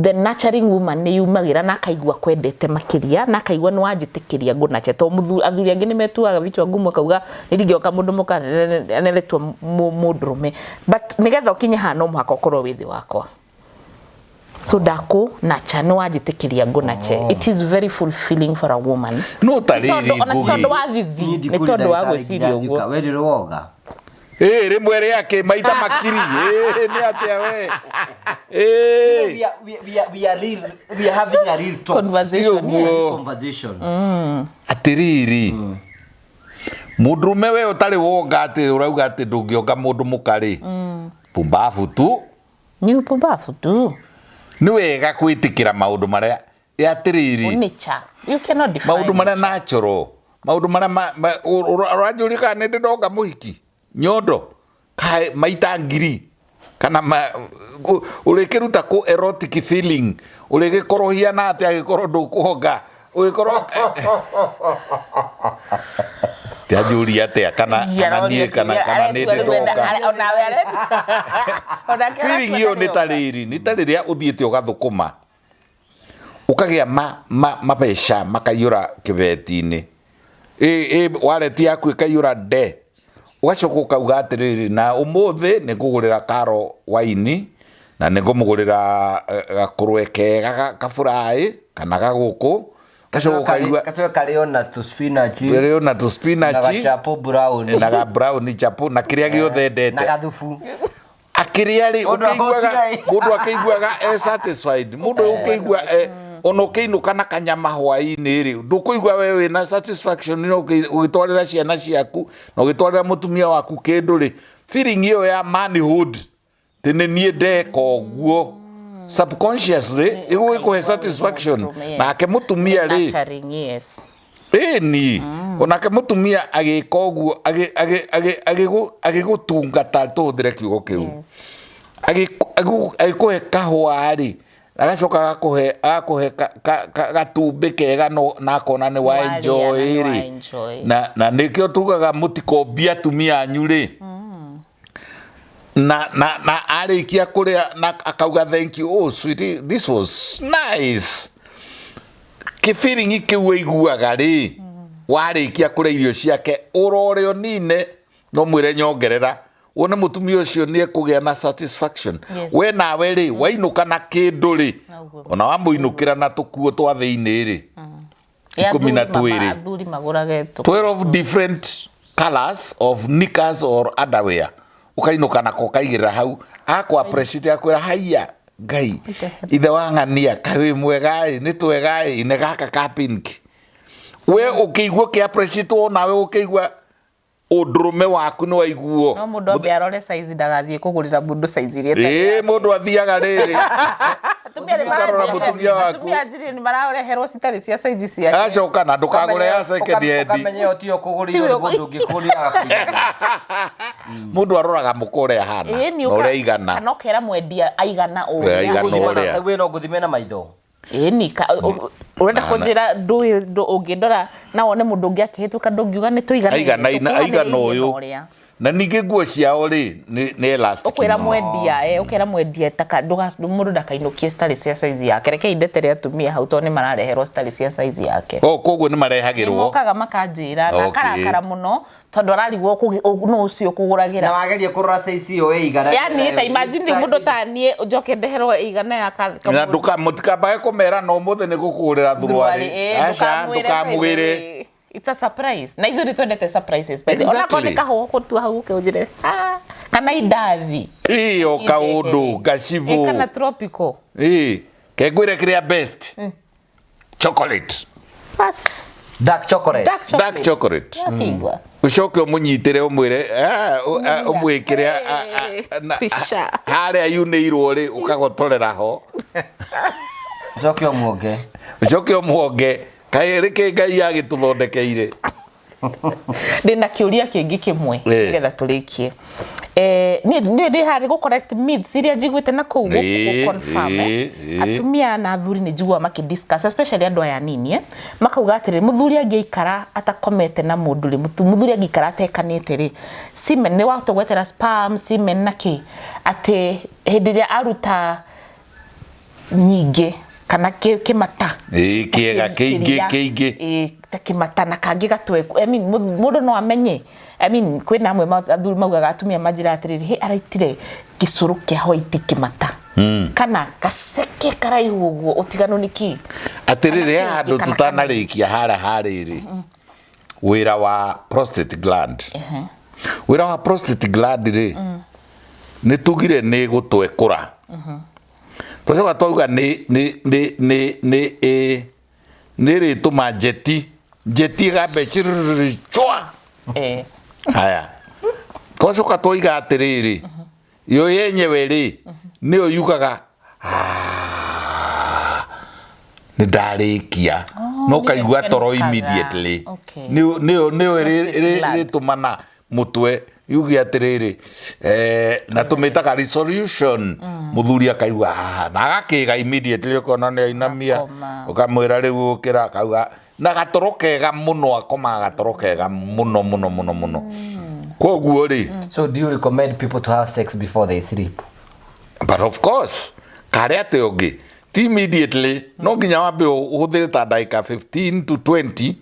the nurturing woman nĩ yumagĩra na akaigua kwendete makĩria na akaigua nĩ wanjĩtĩkĩria ngũnache, to mũthuri athuri angĩ nĩ metuaga vichwa ngumu akauga nĩ ndingĩoka mũndũ mũka aneretwo mũndũrũme, but nĩgetha ũkinye haha no mũhaka ũkorwo wĩ thĩ wakwa, so ndakũ nacha nĩ wanjĩtĩkĩria ngũnache. It is very fulfilling for a woman. No ta rĩrĩ Tondũ- ona ti Ngugi. tondũ wa thithi, nĩ tondũ wa gwĩciria ũguo. We ndũrĩ woga. Ĩ rĩmwe rĩake maita makiri. Ĩ nĩ atĩa we? Ĩ We are having a real talk. Conversation, Ti ũguo. yes. Conversation. Atĩrĩrĩ, mũndũrũme we ũtarĩ wonga atĩ ũrauga atĩ ndũngĩonga mũndũ mũka rĩ, pumbafu tu. Ni upumbavu tu. Nĩ wega gwĩtĩkĩra maũndũ marĩa ĩ atĩrĩrĩ, Nature, you cannot define. Maũndũ marĩa natural, maũndũ marĩa ũranjũria kana nĩ ndĩ ndonga mũhiki nyondo kaĩ maita ngiri kana ũrĩkĩruta kũ erotic feeling ũrĩgĩkorwo hiana atĩ agĩkorwo ndũkũhonga ũgĩkorwo tianjũria atĩa kana kana niĩ kana nĩ ndĩ ndonga. Onawe areta Feeling ĩyo nĩ ta rĩrĩ, nĩ ta rĩrĩa ũthiĩte ũgathũkũma ũkagĩa mabeca makaiyũra kĩbeti-inĩ, ĩ wallet yaku ĩkaiyũra nde, ũgacoka ũkauga atĩrĩrĩ, na ũmũthĩ nĩ ngũgũrĩra Karo waini na nĩ ngũmũgũrĩra gakũrwe kega kaburaĩ kana gagũkũ, ũgacoka ũkaigua Gacoke karĩo na tũ spinach. rĩo na tũ Na spinach gachapo brown. Na ga brown chapo na kĩrĩa gĩothe endete. Na gathubu. Akĩrĩa rĩ, Mũndũ ũkĩiguaga ahũtire. Mũndũ akĩiguaga e satisfied, mũndũ ũkĩigua e ona ũkĩinũka na kanyama hwaĩ-inĩ rĩ, ndũkũigua we wĩna satisfaction no ũgĩtwarĩra ciana ciaku na ũgĩtwarĩra mũtumia waku kĩndũ rĩ, feeling ĩyo ya manhood tĩ nĩ niĩ ndeka ũguo, subconsciously ĩgũgĩkũhe satisfaction, nake mũtumia rĩ, Nurturing, yes. Ĩni onake mũtumia agĩka ũguo agĩgũtungata, tũhũthĩre kiugo kĩu, agĩkũhe kahũa rĩ, agacoka agakũhe gatumbĩ kega no na akona nĩ wa Warĩa na enjoy nĩ wa rĩ, enjoy. na nĩkĩo tugaga mũtikombie atumia anyu rĩ, na arĩkia kũrĩa na akauga, "Thank you, oh sweetie, this was nice," kĩbiringi kĩu ũiguaga rĩ warĩkia kũrĩa irio ciake, ũrore ũnine no mwĩre nyongerera, wone mũtumia ũcio nĩ ekũgĩa na satisfaction. We nawe rĩ, wainũka na kĩndũ rĩ, Noguo. Ona wamũinũkĩra na tũkuo twa thĩinĩ rĩ 12. Athuri magũrage tũ 12 different colors of knickers or underwear, ũkainũka nako ũkaigĩrĩra hau, akũ appreciate, akwĩra, "Haiya Ngai, ithe wa ng'ania, kaĩ wĩ mwega ĩ, nĩ twega ĩ, nĩ gaka ka pink." We ũkĩigua ũkĩ appreciate, nawe ũkĩigua ũndũrũme waku nĩ waiguo. No mũndũ ambe arore size ndagathiĩ kũgũrĩra mũndũ size iria ĩtarĩ Ĩ yake. Mũndũ athiaga rĩrĩ Atumia nĩ ũkarora marathiĩ- mũtumia waku. Atumia anjiri nĩ marareherwo citarĩ cia size ciake. Agacoka na ndũkagũre ya second hand. Ũkamenya ĩyo tiyo kũgũrĩrwo nĩ mũndũ ũngĩ kũgũrĩra agakũigĩra. Mũndũ aroraga mũka ũrĩa ahana Ĩĩ, nĩ na ũrĩa aigana. Kana ũkera mwendia aigana Ũrĩa ũrĩa. aigana ũrĩa. We no ngũthime na maitho. Ĩĩ, ni ũrenda kũnjĩra ndũĩ ũngĩndora na wone mũndũ ũngĩ akĩhĩtũka ndũngiuga nĩ tũiganaine? Aigana aigana Tũkuhanĩrĩirie ũyũ. na ũrĩa. Na ningĩ nguo ciao rĩ nĩ elastic Ũkwĩra mũno. mwendia, ũkera mwendia taka mũndũ ndakainũkie citarĩ cia size yake. Rekei ndetere atumia hau tondũ nĩ marareherwo citarĩ cia size yake. Oh, koguo nĩ marehagĩrwo. Mokaga makanjĩra na akarakara mũno tondũ ararigwo nũ ũcio Na ũkũgũragĩra. Wageria kũrora size ĩyo ĩigana. Yani ta imagine rĩu mũndũ ta niĩ njoke ndeherwo ĩigana ya Na nduka mũtikambage kũmera na ũmũthĩ nĩ gũkũgũrĩra thuruarĩ. Aca, ndũkamwĩre. It's a surprise, na ithuĩ nĩ twendete surprises, by the way. Onakorwo nĩ kahũa gũtua hau ũke ũnjĩre, "Ah," kana indathi. Ĩ o kaũndũ gacibũ. Ĩ, kana tropical. Ĩ kengwĩre kĩrĩa best, chocolate. Bas. Dark chocolate. Dark chocolate. Dark chocolate. Akĩigua. Ũcoke ũmũnyitĩre ũmwĩre, "Ah, ũmwĩkĩre Picha. harĩa yunĩirwo rĩ, ũkagotorera ho." Ũcoke ũmuonge. Ũcoke ũmuonge. Kaĩ rĩkĩ Ngai agĩtũthondekeire? Ndĩna kĩũria kĩngĩ kĩmwe nĩgetha tũrĩkie. Niĩ niĩ ndĩ harĩ gũ correct myths iria njiguĩte na kũu gũ confirm. Atumia na athuri nĩ njiguaga makĩ discuss, especially andũ aya anini, makauga atĩrĩrĩ, mũthuri angĩikara atakomete na mũndũ rĩ, mũthuri angĩikara atekanĩte rĩ, semen nĩ wahota gwetera sperm, semen na kĩ, atĩ hĩndĩ ĩrĩa aruta nyingĩ kana kĩmata. Ĩĩ, kĩega, kĩingĩ, kĩria, kĩingĩ. Ĩĩ, ta kĩmata na kangĩ gatweku. I mean, mũndũ no amenye. I mean, kwĩna amwe athuri maugaga, atumia manjĩraga atĩrĩrĩ, hĩ, araitire gĩcũrũ kĩa white kĩmata kana gaceke karaihu ũguo, ũtiganu nĩ kĩ? Atĩrĩrĩ, Kana haha kĩngĩ, handũ kana tũtanarĩkia harĩa harĩrĩ wĩra wa prostate gland, wĩra wa prostate gland rĩ, nĩ tugire nĩ gũtwekũra, twacoka twauga nĩ ĩ nĩ ĩrĩtũma njeti ĩgambe chwa. Haya, twacoka twoiga atĩrĩrĩ, yo yenyewe rĩ, nĩyo yugaga, "Ah, nĩ ndarĩkia," no nĩyo kaigua toro ĩkenũkaga. Immediately. Nĩyo Prostate gland. ĩrĩtũmana mũtwe yuge atĩrĩrĩ, na tũmĩtaga resolution. Mũthuri akaigua, "Ah," na agakĩga immediately, ũkona nĩ ainamia. Akoma. Ũkamwĩra rĩu ũkĩra, akauga na gatoro kega mũno, akomaga gatoro kega mũno mũno mũno mũno. Koguo rĩ, So do you recommend people to have sex before they sleep? But of course, karĩa atĩ ũngĩ ti immediately, no nginya wambe ũhũthĩre ta ndagĩka 15 to 20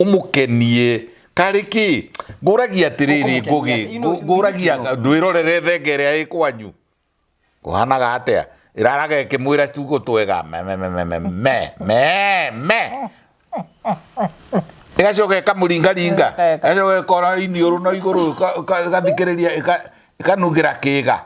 ũmũkenie. Karĩ kĩ ngũragia atĩrĩrĩ, Ũkũmũkenia ngũgĩ atĩa? Ngũragia ndwĩrorere thenge ĩrĩa ĩ kwanyu kũhanaga atĩa, ĩraraga ĩkĩmwĩra tugo twega me me me me me me me me, ĩgacoka ĩkamũringaringa, ĩgacoka ĩkora iniũrũ na igũrũ, ĩgathikĩrĩria, ĩkanungĩra kĩga.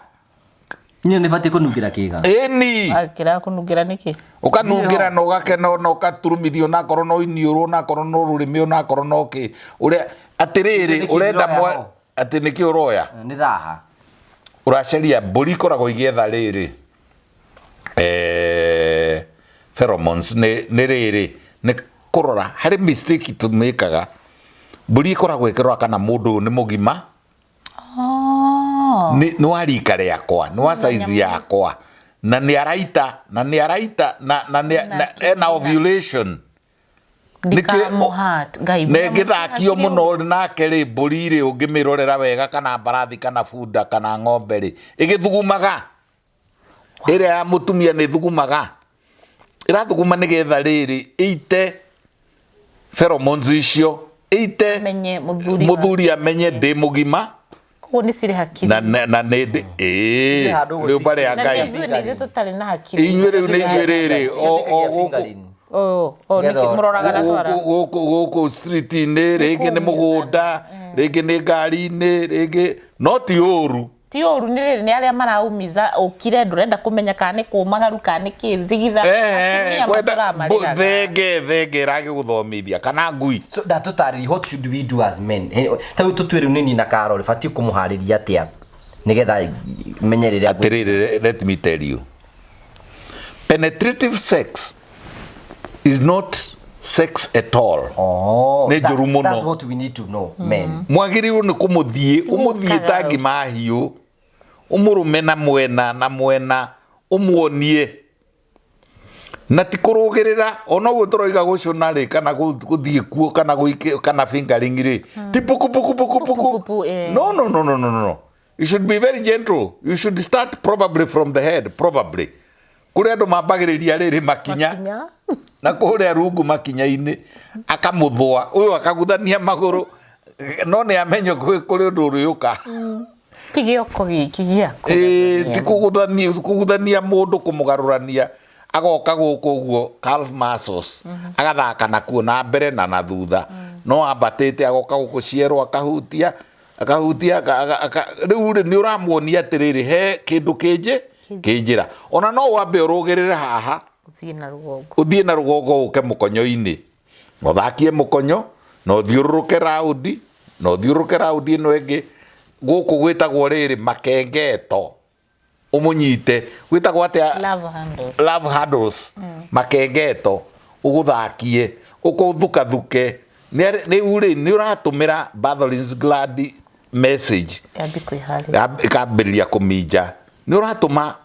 Niĩ nĩ batiĩ kũnungĩra kĩga? Ĩni. Akĩraga kũnungĩra nĩkĩ? Ũkanungĩra na ũgakena na ũkaturumithio, onakorwo no iniũrũ, onakorwo no rũrĩmĩ, onakorwo no kĩ, ũrĩa atĩrĩrĩ Nĩkĩ ũrenda ndĩroya ho? Atĩ nĩkĩ ũroya? Nĩ thaha. Ũracaria mbũri ikoragwo igĩetha rĩrĩ, pheromones nĩ rĩrĩ, nĩ kũrora harĩ mistake tũmĩkaga. Mbũri ĩkoragwo ĩkĩrora kana mũndũ ũyũ nĩ mũgima, nĩ wa rika rĩakwa, nĩ wa size yakwa, na nĩ araita na nĩ araita na nĩ ena ovulation. Ndikamũhat Ngai. Na ĩngĩthakio mũno nake rĩ, mbũri rĩ, ũngĩmĩrorera wega, kana mbarathi, kana bunda, kana ng'ombe rĩ, ĩgĩthugumaga. Ĩrĩa ya mũtumia nĩ thugumaga, ĩrathuguma nĩgetha rĩrĩ ĩite pheromones icio, ĩite Amenye mũthuri mũthuri amenye ndĩ mũgima. Koguo nĩ cirĩ hakiri. Na nĩ ndĩ ĩĩ Handũ rĩũmba rĩa Na Ngai. ithuĩ nĩ ithuĩ tũtarĩ na hakiri. Inyuĩ rĩu nĩ inyuĩ rĩrĩ o gũkũ. Oh, nĩkĩ mũroraga na twara? Gũkũ street-inĩ, rĩngĩ nĩ mũgũnda, rĩngĩ nĩ ngari-inĩ, rĩngĩ no ti ũru. Ti ũru, nĩ rĩrĩ, nĩ arĩa maraumiza ũkire, ndũrenda kũmenya kana nĩ kũmagaru kana nĩ kĩ thigitha. Atumia Kwenda matũramarĩraga. Thenge ĩragĩgũthomithia kana ngui. So ndatũtarĩria, what should we do as men? Ta rĩu tũtue rĩu nĩ na Carol, batiĩ kũmũharĩria atĩa nĩgetha menye rĩrĩa Atĩrĩrĩ, let me tell you, penetrative sex is not sex at all. Oh, Nĩ njũru mũno. That's what we need to know, men. Mwagĩrĩirwo nĩ kũmũthiĩ, ũmũthiĩ ta ngima hiũ, ũmũrũme na mwena na mwena, ũmuonie na ti kũrũgĩrĩra. Ona ũguo tũroiga gũcũna rĩ, kana gũthiĩ kuo, kana gũike, kana fingering rĩ, ti puku puku puku puku. Puku, puku. No, no, no, no, no, no, you should be very gentle. You should start probably from the head. Probably kũrĩ andũ mambagĩrĩria rĩrĩ makinya. Makinya. Na kũrĩa rungu makinya-inĩ, akamũthũa ũyũ, akaguthania magũrũ, no nĩ amenye kũrĩ ũndũ ũrĩũka. Ti gĩoko gĩkĩ gĩaku. Ĩĩ, ti kũguthania mũndũ, kũmũgarũrania, agoka gũkũ ũguo calf muscles, agathaka nakuo na mbere na thutha, no ambatĩte agoka gũkũ ciero, akahutia akahutia rĩu rĩ, nĩ ũramuonia atĩrĩrĩ, he kĩndũ kĩnjĩ kĩnjĩra. Ona no wambe ũrũgĩrĩre haha. Ũthiĩ na rũgongo. Ũthiĩ na rũgongo, ũke mũkonyo-inĩ, na ũthakie mũkonyo, na ũthiũrũrũke raundi, na ũthiũrũrũke raundi ĩno ĩngĩ. Gũkũ gwĩtagwo rĩrĩ makengeto. Ũmũnyite gwĩtagwo atĩa? Love handles. Love handles, makengeto ũgũthakie, ũkũthukathuke. Rĩu rĩ, nĩ ũratũmĩra Bartholin's gland message. Yambi kwĩharĩria. Ĩkambĩrĩria kũminja. Nĩ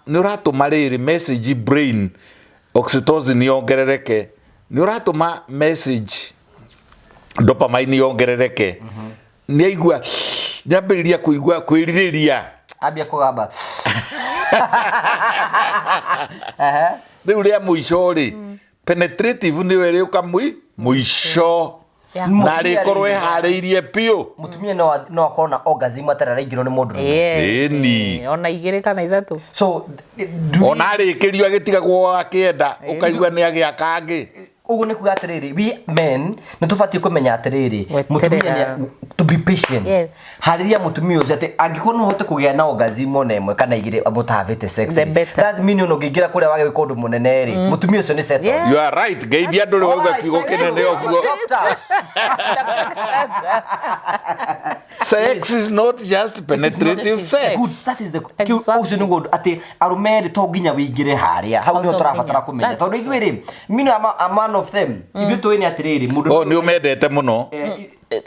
ũratũma rĩrĩ message brain, oxytocin yongerereke, nĩ ũratũma message dopamine yongerereke. Nĩ aigua, nĩ ambĩrĩria kũigua kwĩrirĩria. Ambia kũgamba. Rĩu rĩa mũico rĩ, penetrative nĩyo ĩrĩũka mũico. Na rĩkorwo ĩharĩirie biũ. Mũtumia no akorwo na orgasm atarĩ araingĩrwo nĩ mũndũ? Ĩni. Ona igĩrĩ kana ithatũ. So do Ona arĩkĩrio agĩtigagwo akĩenda, ũkaigua nĩ agĩa kangĩ. Ũguo nĩ kuga atĩrĩrĩ, we men nĩ tũbatiĩ kũmenya atĩrĩrĩ, Gweterera. mũtumia to be patient. Harĩria mũtumia ũcio atĩ angĩkorwo no ũhote kũgĩa na orgasm ona ĩmwe kana igĩrĩ mũtahavĩte sex The rĩ, better. that's mean ona ũngĩingĩra kũrĩa wage gwĩka ũndũ mũnene rĩ, mũtumia ũcio nĩ settled. You are right. Ngeithia ndũrĩ wauga kiugo kĩnene ũguo. Doctor. Sex is not just penetrative sex. Good, that is the ũcio nĩguo ũndũ atĩ arũme rĩ, to nginya wĩingĩre harĩa hau nĩho To tũrabatara nginya. kũmenya. That's Tondũ ithuĩ rĩ, me know I'm one of them. Ithuĩ tũĩ nĩ atĩrĩrĩ, mũndũ Oh, nĩ ũmendete mũno.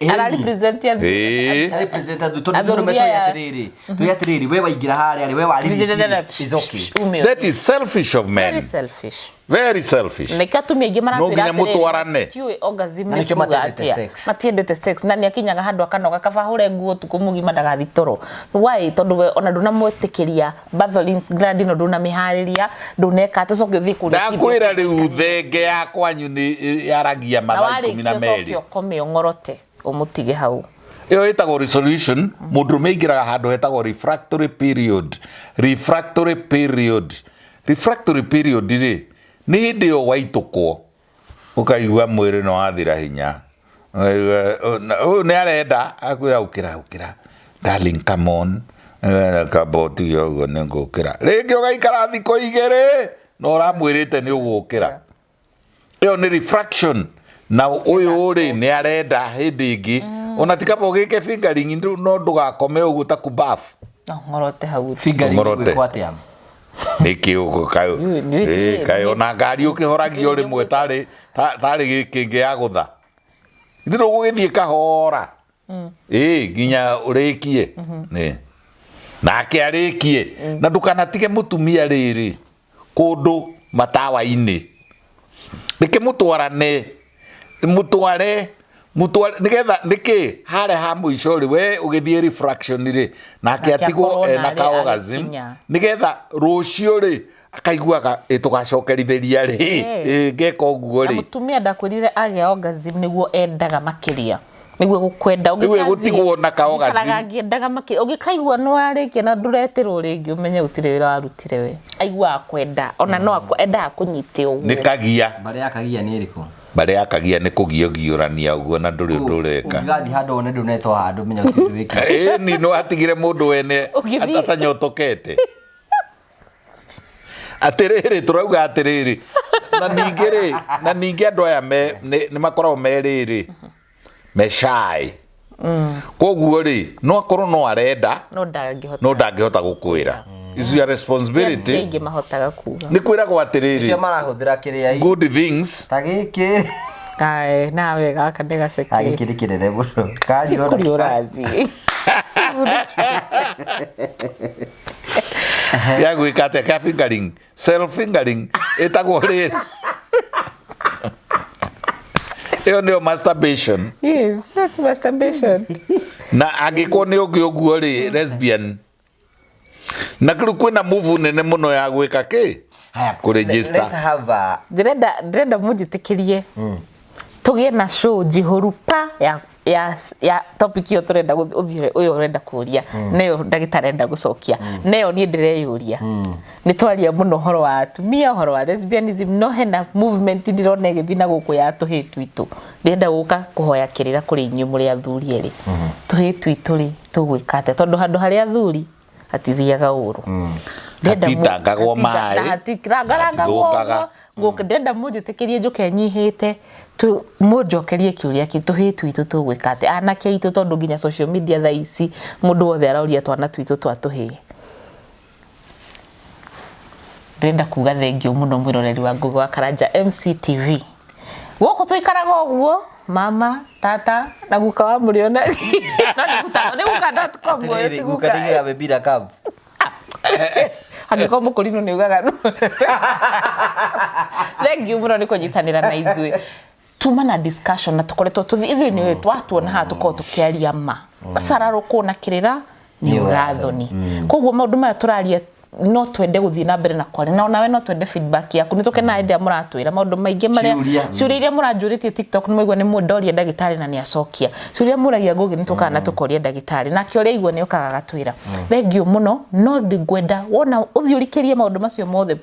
Ararepresent ya Represent andũ, tondũ ithuĩ arũme Athuri tũĩ aya. atĩrĩrĩ, tũĩ atĩrĩrĩ, we waingĩra harĩa rĩ, we wa release rĩ, is okay. Ume. That is selfish of Very men. selfish. Very selfish. Nĩkĩo atumia aingĩ No maratwĩra nginya atĩrĩrĩ, mũtwarane. tiũĩ orgasm Na nĩ nĩkĩo kuga matiendete atĩa. sex. Matiendete sex, na nĩ akinyaga handũ akanoga, kaba ahũre nguo ũtukũ mũgima ndagathi toro. Why? Tondũ we ona ndũnamwĩtĩkĩria Bartholin's gland ĩno, ndũnamĩharĩria, ndũneka atĩ ũcoke ũthiĩ kũrĩa. Ndakwĩra rĩu, thenge ya kwanyu nĩ yaragia Na mathaa ikũmi na warĩkia ũcoke merĩ. ũkome ũng'orote ũmũtige hau. Ĩyo ĩtagwo resolution. Mũndũrũme aingĩraga handũ hetagwo refractory period. Refractory period, refractory period rĩ, nĩ hĩndĩ ĩyo waitũkwo ũkaigua mwĩrĩ nĩ wathira hinya. Ũkaigua, ũyũ nĩ arenda akwĩra, "Ũkĩra, ũkĩra, darling, come on." Kamba ũtige ũguo, nĩ ngũkĩra rĩngĩ. Ũgaikara thikũ 2 na ũramwĩrĩte nĩ ũgũkĩra. Ĩyo nĩ refraction. Na ũyũ rĩ, nĩ arenda hĩndĩ ĩngĩ ona ti kaba ũgĩke fingering, no ndũgakome ũguo ta kubafu. No ng'orote hau. Fingering? Ng'orote. Gwĩkwo atĩa? Nĩkĩ ũguo kaĩ? Kaĩ ona ngari ũkĩhoragio rĩmwe tarĩ gĩkĩngĩ ya gũtha ithe ndũgũgĩthiĩ kahora ĩĩ nginya ũrĩkie. Ĩ. Nake arĩkie, na ndũkanatige mũtumia rĩrĩ kũndũ matawa-inĩ. Reke mũtwarane, mũtware mũtware, nĩgetha nĩkĩ harĩa ha mũico rĩ, we ũgĩthiĩ refraction rĩ, nake Nake atigwo akorwo ena narĩ ka orgasm agĩkinya. Nĩgetha rũciũ rĩ, akaiguaga ĩ tũgacokerithĩria rĩ. Ĩ ngeka ũguo Na rĩ. Mũtumia ndakwĩrire agĩa orgasm nĩguo endaga makĩria, nĩguo gũkwenda. Rĩu ĩgũtigwo na ka orgasm. Ũngĩikaraga ngĩendaga makĩria, ũngĩkaigua nĩ warĩkia na ndũretĩrwo rĩngĩ, ũmenye gũtirĩ wĩra warutire. We aiguaga kwenda ona no endaga kũnyite ũguo. Nĩ kagia. Mbarĩ ya kagia nĩ ĩrĩkũ? Mbarĩ ya kagia nĩ kũgiogiũrania ũguo na ndũrĩ ũndũ ũreka. Ũngĩgathiĩ handũ wone ndũnetwo handũ, menya gũtirĩ ũndũ wĩkĩte. Ĩni, nĩ watigire mũndũ wene atanyotokete. Atĩrĩrĩ, tũrauga atĩrĩrĩ, na ningĩ rĩ, na ningĩ andũ aya nĩ makoragwo me rĩrĩ, me shy. Koguo rĩ, no akorwo no arenda, no ndangĩhota. No ndangĩhota gũkwĩra. Is your responsibility. Ti aingĩ mahotaga kuga. Nĩ kwĩragwo atĩrĩrĩ, Nĩkĩo marahũthĩra kĩrĩa good things ta gĩkĩ. Ae, nawe gaka nĩ gaceke. Gĩkĩ nĩ kĩnene mũno. Kariona. Kũrĩa ũrathiĩ. Ya gwĩka atĩa? Ka fingering, self fingering ĩtagwo rĩrĩ, ĩyo nĩyo masturbation. Yes, that's masturbation. Na angĩkorwo nĩ ũngĩ ũguo rĩ, lesbian. Na rĩu kwĩna move nene mũno ya gwĩka kĩ? Haya, Kũregister. let's have a Ndĩrenda mũnjĩtĩkĩrie tũgĩe na show njihũru pa ya topic ĩyo tũrenda ũthiĩ ũyũ ũrenda kũria, neyo ndagĩtarĩ arenda gũcokia, neyo niĩ ndĩreyũria. Nĩ twaria mũno ũhoro wa atumia, ũhoro wa lesbianism, no hena movement ndĩrona ĩgĩthiĩ na gũkũ ya tũhĩĩ twitũ. Ndĩrenda gũka kũhoya kĩrĩra kũrĩ inyuĩ mũrĩ athuri erĩ. Tũhĩĩ twitũ rĩ, tũgwĩka atĩa? Tondũ handũ harĩa athuri hatithiaga ũru. Hatitangagwo maĩ, na hatirangarangagwo hatithũkaga. ũguo. Ndĩrenda mũnjĩtĩkĩrie njũke nyihĩte, mũnjokerie kĩũria kĩ tũhĩĩ twitũ tũgwĩka atĩa, anake aitũ, tondũ nginya social media thaa ici mũndũ wothe aroria twana twitũ twa tũhĩĩ. Ndĩrenda kuga thengiũ mũno mwĩroreri wa Ngũgĩ wa Karanja MCTV. Gũkũ tũikaraga ũguo mama tata na guka wa mũrĩona no nĩ guka nĩ guka dot com ũyũ ti Atĩrĩrĩ, guka guka. nĩigaga mĩbira cup. Angĩkorwo mũkũrinũ nĩ ugaga thengiũ mũno nĩ kũnyitanĩra na ithuĩ tuma na discussion na tũkoretwo tũthi ithuĩ nĩ twatuona haha tũkorwo tũkĩaria ma cararũkũ na kĩrĩra nĩ Nĩ ũrathoni koguo maũndũ maya tũraria no twende gũthiĩ na mbere na kwaria na onawe no twende feedback yaku nĩ tũkenaga hĩndĩ ĩrĩa mũratwĩra maũndũ maingĩ marĩa Ciũria. ciũria iria mũranjũrĩtie TikTok nĩ mwaigua nĩ ndoria ndagĩtarĩ na nĩ acokia ciũria mũragia Ngũgĩ nĩ tũkaga na tũkoria ndagĩtarĩ nake ũrĩa aigua nĩ okaga agatwĩra thengiũ mũno no ndingwenda wona ũthiĩ ũrikĩrie maũndũ macio mothe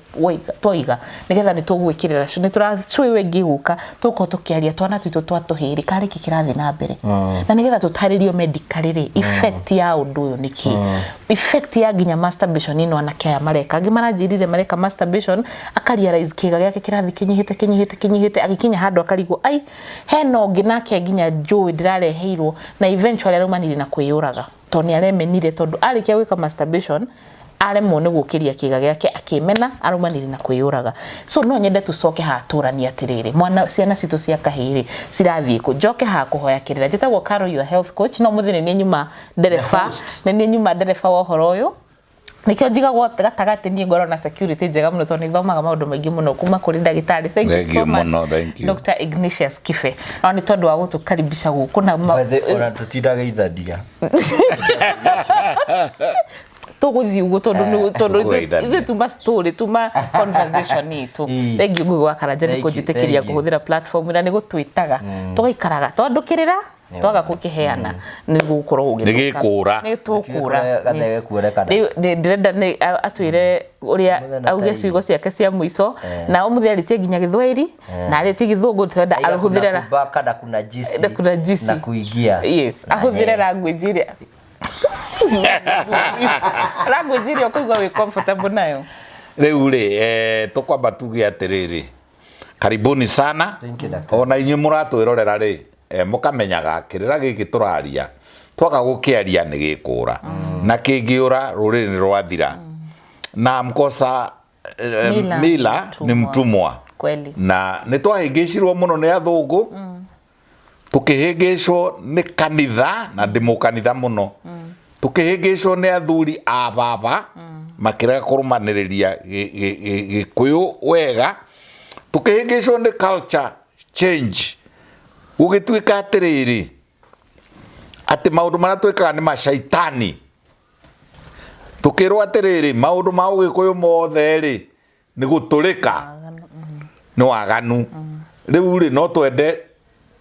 twoiga nĩgetha nĩ tũgwĩkĩrĩra nĩ tũracũĩ wengĩ gũka tũgũkorwo tũkĩaria twana twitũ twa tũhĩrĩ karĩ kĩ kĩrathiĩ na mbere na nĩgetha tũtarĩrio medically rĩ effect ya ũndũ ũyũ nĩ kĩ effect ya nginya masturbation ĩno anake aya mareka angĩ maranjĩrire mareka masturbation akarealize kĩga gĩake kĩrathiĩ kĩnyihĩte kĩnyihĩte kĩnyihĩte agĩkinya handũ akarigwo ai hena ũngĩ nake nginya njũĩ ndĩrareheirwo na eventually araumanire na kwĩyũraga tondũ nĩ aremenire tondũ arĩkia gwĩka masturbation aremwo nĩ gũkĩria kĩga gĩake akĩmena araumanire na kwĩyũraga. So no nyende tũcoke haha tũranie atĩrĩrĩ mwana ciana citũ cia kahĩĩ rĩ cirathiĩ kũ njoke haha kũhoya kĩrĩra. Njĩtagwo Carol your health coach no mũthĩ nĩ niĩ nyuma ndereba nĩ niĩ nyuma ndereba wa ũhoro ũyũ nikio njigagwo gatagatĩ niĩ ngorwo na security njega mũno tondũ nĩthomaga maũndũ maingĩ mũno kuma kũrĩ ndagĩtarĩ. Thank you Thank so you much mũno, thank you. Dr. Ignatius Kibe no nĩ tondũ wa gũtũkaribisha gũkũ na By the ona tũtindageithania. Tũgũthiĩ ũguo tondũ tondũ Tũkũgeithania. ithuĩ tuma story tuma conversation itũ. Ii. Thank you Ngũgĩ wa Karanja nĩ Thank you, kũnjĩtĩkĩria thank you. kũhũthĩra platform na nĩ gũtwĩtaga tũgaikaraga twandũkĩrĩra twaga gũkĩheana nĩ gũkorwo Nĩ gĩkũra. nĩ tũkũra. Gathege kuonekana. Rĩu ndĩrenda nĩ atwĩre ũrĩa Mũthenya auge ta ciugo ciake cia mũico na ũmũthĩ arĩtie nginya gĩthwaĩri na arĩtie gĩthũngũ tũrenda Aiga kuna ahũthĩre kubaka na kuna jisi na kuna jisi. na kuingia. Yes, Na ahũthĩre nyee. language ĩrĩa language ĩrĩa ũkũigua wĩ comfortable nayo. Rĩu rĩ tũkwamba tuge atĩrĩrĩ karibuni sana. Thank you, Doctor. Ona inyuĩ mũratwĩrorera rĩ mũkamenyaga kĩrĩra gĩkĩ tũraria twaga gũkĩaria nĩ gĩkũra na kĩngĩũra rũrĩrĩ nĩ rwathira na mkosa Mila, mila nĩ mtumwa. mtumwa Kweli. Na nĩ twahĩngĩcirwo mũno nĩ athũngũ tukihĩngĩcwo nĩ kanitha na ndĩ mũkanitha mũno tukihĩngĩcwo nĩ athuri a baba makĩrega kũrũmanĩrĩria gĩkũyũ wega tukihĩngĩcwo nĩ culture change gũgĩtuĩka atĩrĩrĩ atĩ maũndũ marĩa twĩkaga nĩ macaitani tukĩrwo atĩrĩrĩ maũndũ ma ũgĩkũyũ mothe rĩ nĩ gũtũrĩka nĩ waganu rĩu rĩ no twende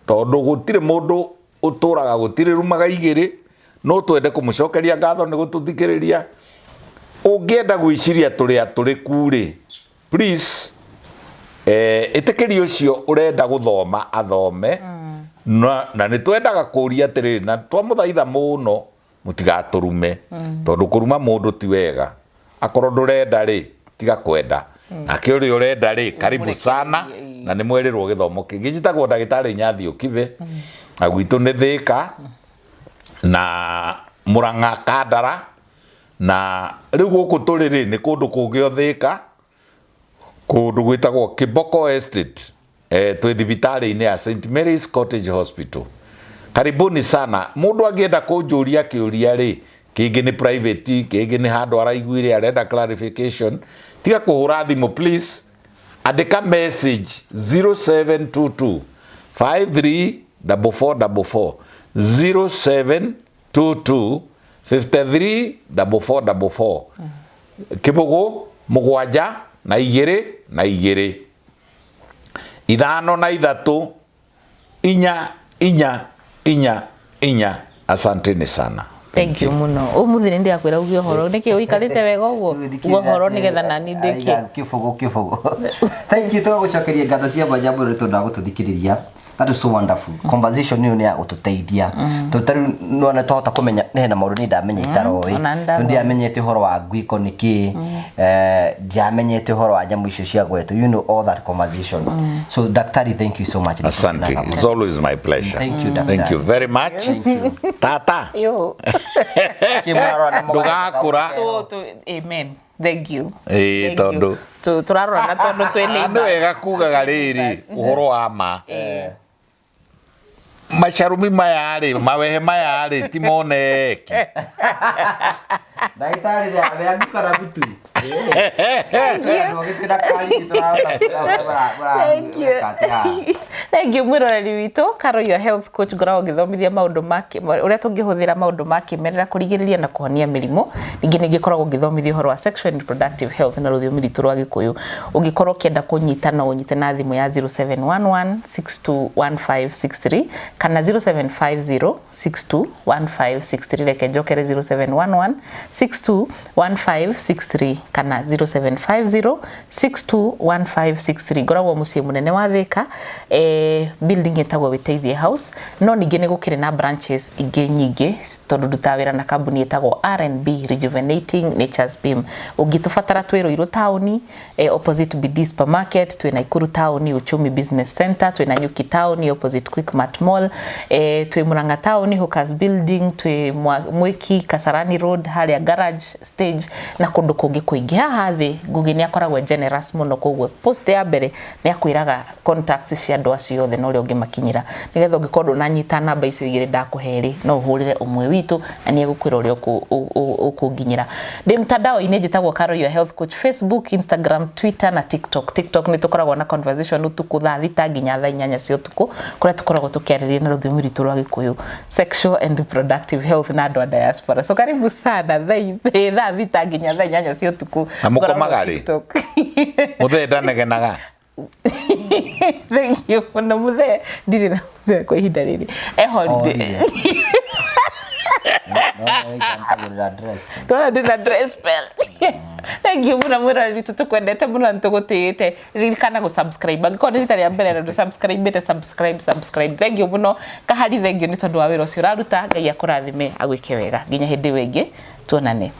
tondũ gũtirĩ mũndũ ũtũraga gũtirĩ rumaga igĩrĩ no twende kũmũcokeria ngatho nĩ gũtũthikĩrĩria ũngĩenda gwĩciria tũrĩ atũrĩku rĩ please ĩtĩkĩria ũcio ũrenda gũthoma athome na nĩ twendaga kũria atĩrĩrĩ na twamũthaitha mũno mũtigatũrume tondũ kũruma mũndũ ti wega akorwo ndũrenda rĩ tiga kwenda nake ũrĩa ũrenda rĩ karibu sana na nĩ mwerĩrwo gĩthomo kĩngĩ njĩtagwo ndagĩtarĩ Nyathi Ũkibe na gwitũ nĩ Thĩka na Mũrang'a Kandara na rĩu gũkũ tũrĩ rĩ nĩ kũndũ kũngĩ o Thĩka kũndũ gwĩtagwo Kiboko Estate twĩ thibitarĩ-inĩ ya St Mary's Cottage Hospital. Karibuni sana. Mũndũ angĩenda kũnjũria kĩũria rĩ kĩngĩ nĩ private kĩngĩ nĩ handũ araiguire arenda clarification tiga kũhũra thimũ please andĩka message 0722 534444 0722 534444 kĩbũgũ mũgwanja na igĩrĩ na igĩrĩ ithano na ithatũ inya inya inya inya. Asanteni sana. Thank you mũno ũmũthĩ nĩ ndĩrakwĩra uge ũhoro nĩkĩ ũikarĩte wega ũguo uge ũhoro nĩgetha nani ndĩkie. Kĩbũgũ kĩbũgũ. Thank you tũgagũcokeria ngatho cia mwanya mũno nĩ tondũ wa gũtũthikĩrĩria. That is so wonderful conversation ĩyo nĩ ya gũtũteithia tondũ ta rĩu nĩwona twahota kũmenya nĩ hena maũndũ niĩ ndamenya itaroĩ Ona nĩ tondũ ndiamenyete ũhoro wa nguiko nĩ kĩ ndiamenyete ũhoro wa nyamũ icio cia gwetwo, you know, all that conversation. So daktari, thank you so much. Asante, it's always my pleasure. Thank you, doctor. Thank you very much. Tata. Yo. Kĩmũrarora nĩ mũgacooka. Ndũgakũra. Amen. Thank you. Ĩĩ, Thank you. tondũ- Tũrarorana tondũ twĩ Nĩ neighbors. wega kugaga rĩrĩ ũhoro wa ma macarumi maya rĩ mawehe maya rĩ ti moneki. Ndagĩtarĩ rĩ abe kana gutu. Thank you. Thank you mwĩroreri witũ. Carol, your health coach, ngoragwo ngĩthomithia maũndũ ma ũrĩa tũngĩhũthĩra maũndũ ma kĩmerera kũrigĩrĩria na kũhonia mĩrimũ. Ningĩ nĩ ngĩkoragwo ngĩthomithia ũhoro wa sexual and reproductive health na rũthiomi rwitũ rwa Gĩkũyũ. Ũngĩkorwo ũkĩenda kũnyita no ũnyite na thimũ ya 0711621563 kana 0750621563. Reke njokere, 0711621563 kana 0750621563. Ngoragwo mũciĩ mũnene wa Thika, building ĩtagwo Wĩteithie House, no ningĩ nĩ gũkĩrĩ na branches ingĩ nyingĩ tondũ ndutaga wĩra na kambuni ĩtagwo R&B, Rejuvenating Nature's Beam. Ũngĩtũbatara twĩ Ruiru taũni, opposite BD Supermarket, twĩ Nakuru taũni, Uchumi Business Center, twĩ Nanyuki taũni, opposite Quickmart Mall, twĩ Murang'a taũni, Hookers Building, twĩ Mwiki Kasarani Road harĩa garage stage na kũndũ kũngĩ kũingĩ. Haha thĩ Ngugi nĩ akoragwo e generous mũno, koguo post ya mbere nĩ akwĩraga contacts cia andũ acio othe na ũrĩa ũngĩmakinyĩra, nĩgetha ũngĩkorwo ndũnanyita namba icio igĩrĩ ndakũhe rĩ, no ũhũrĩre ũmwe witũ na nĩ egũkwĩra ũrĩa ũkũnginyĩra. Ndĩ mtandao-inĩ njĩtagwo Carol your health coach, Facebook, Instagram, Twitter na TikTok. TikTok nĩ tũkoragwo na conversation ũtukũ thaa 6 nginya thaa 8 cia ũtukũ, kũrĩa tũkoragwo tũkĩarĩrĩria na rũthiomi rwitũ rwa Gĩkũyũ sexual and reproductive health na andũ a diaspora. So karibu sana thaa 6 nginya thaa 8 cia ũtukũ. Na mũkomaga rĩ? TikTok. Mũthee ndanegenaga? Thank you mũno. Mũthee, ndirĩ na mũthee kwa ihinda rĩrĩ, e holiday. Ndona ndĩna dry spell. Thank you mũno mwĩroreri witũ, tũkwendete mũno na nĩtũgũtĩĩte. Ririkana gũ subscribe angĩkorwo nĩ rita rĩa mbere na ndũ subscribe subscribe, subscribe. Thank you mũno Kahari, thank you nĩ tondũ wa wĩra ũcio ũraruta. Ngai akũrathime, agwĩke wega. Nginya hĩndĩ ĩyo ĩngĩ tuonane.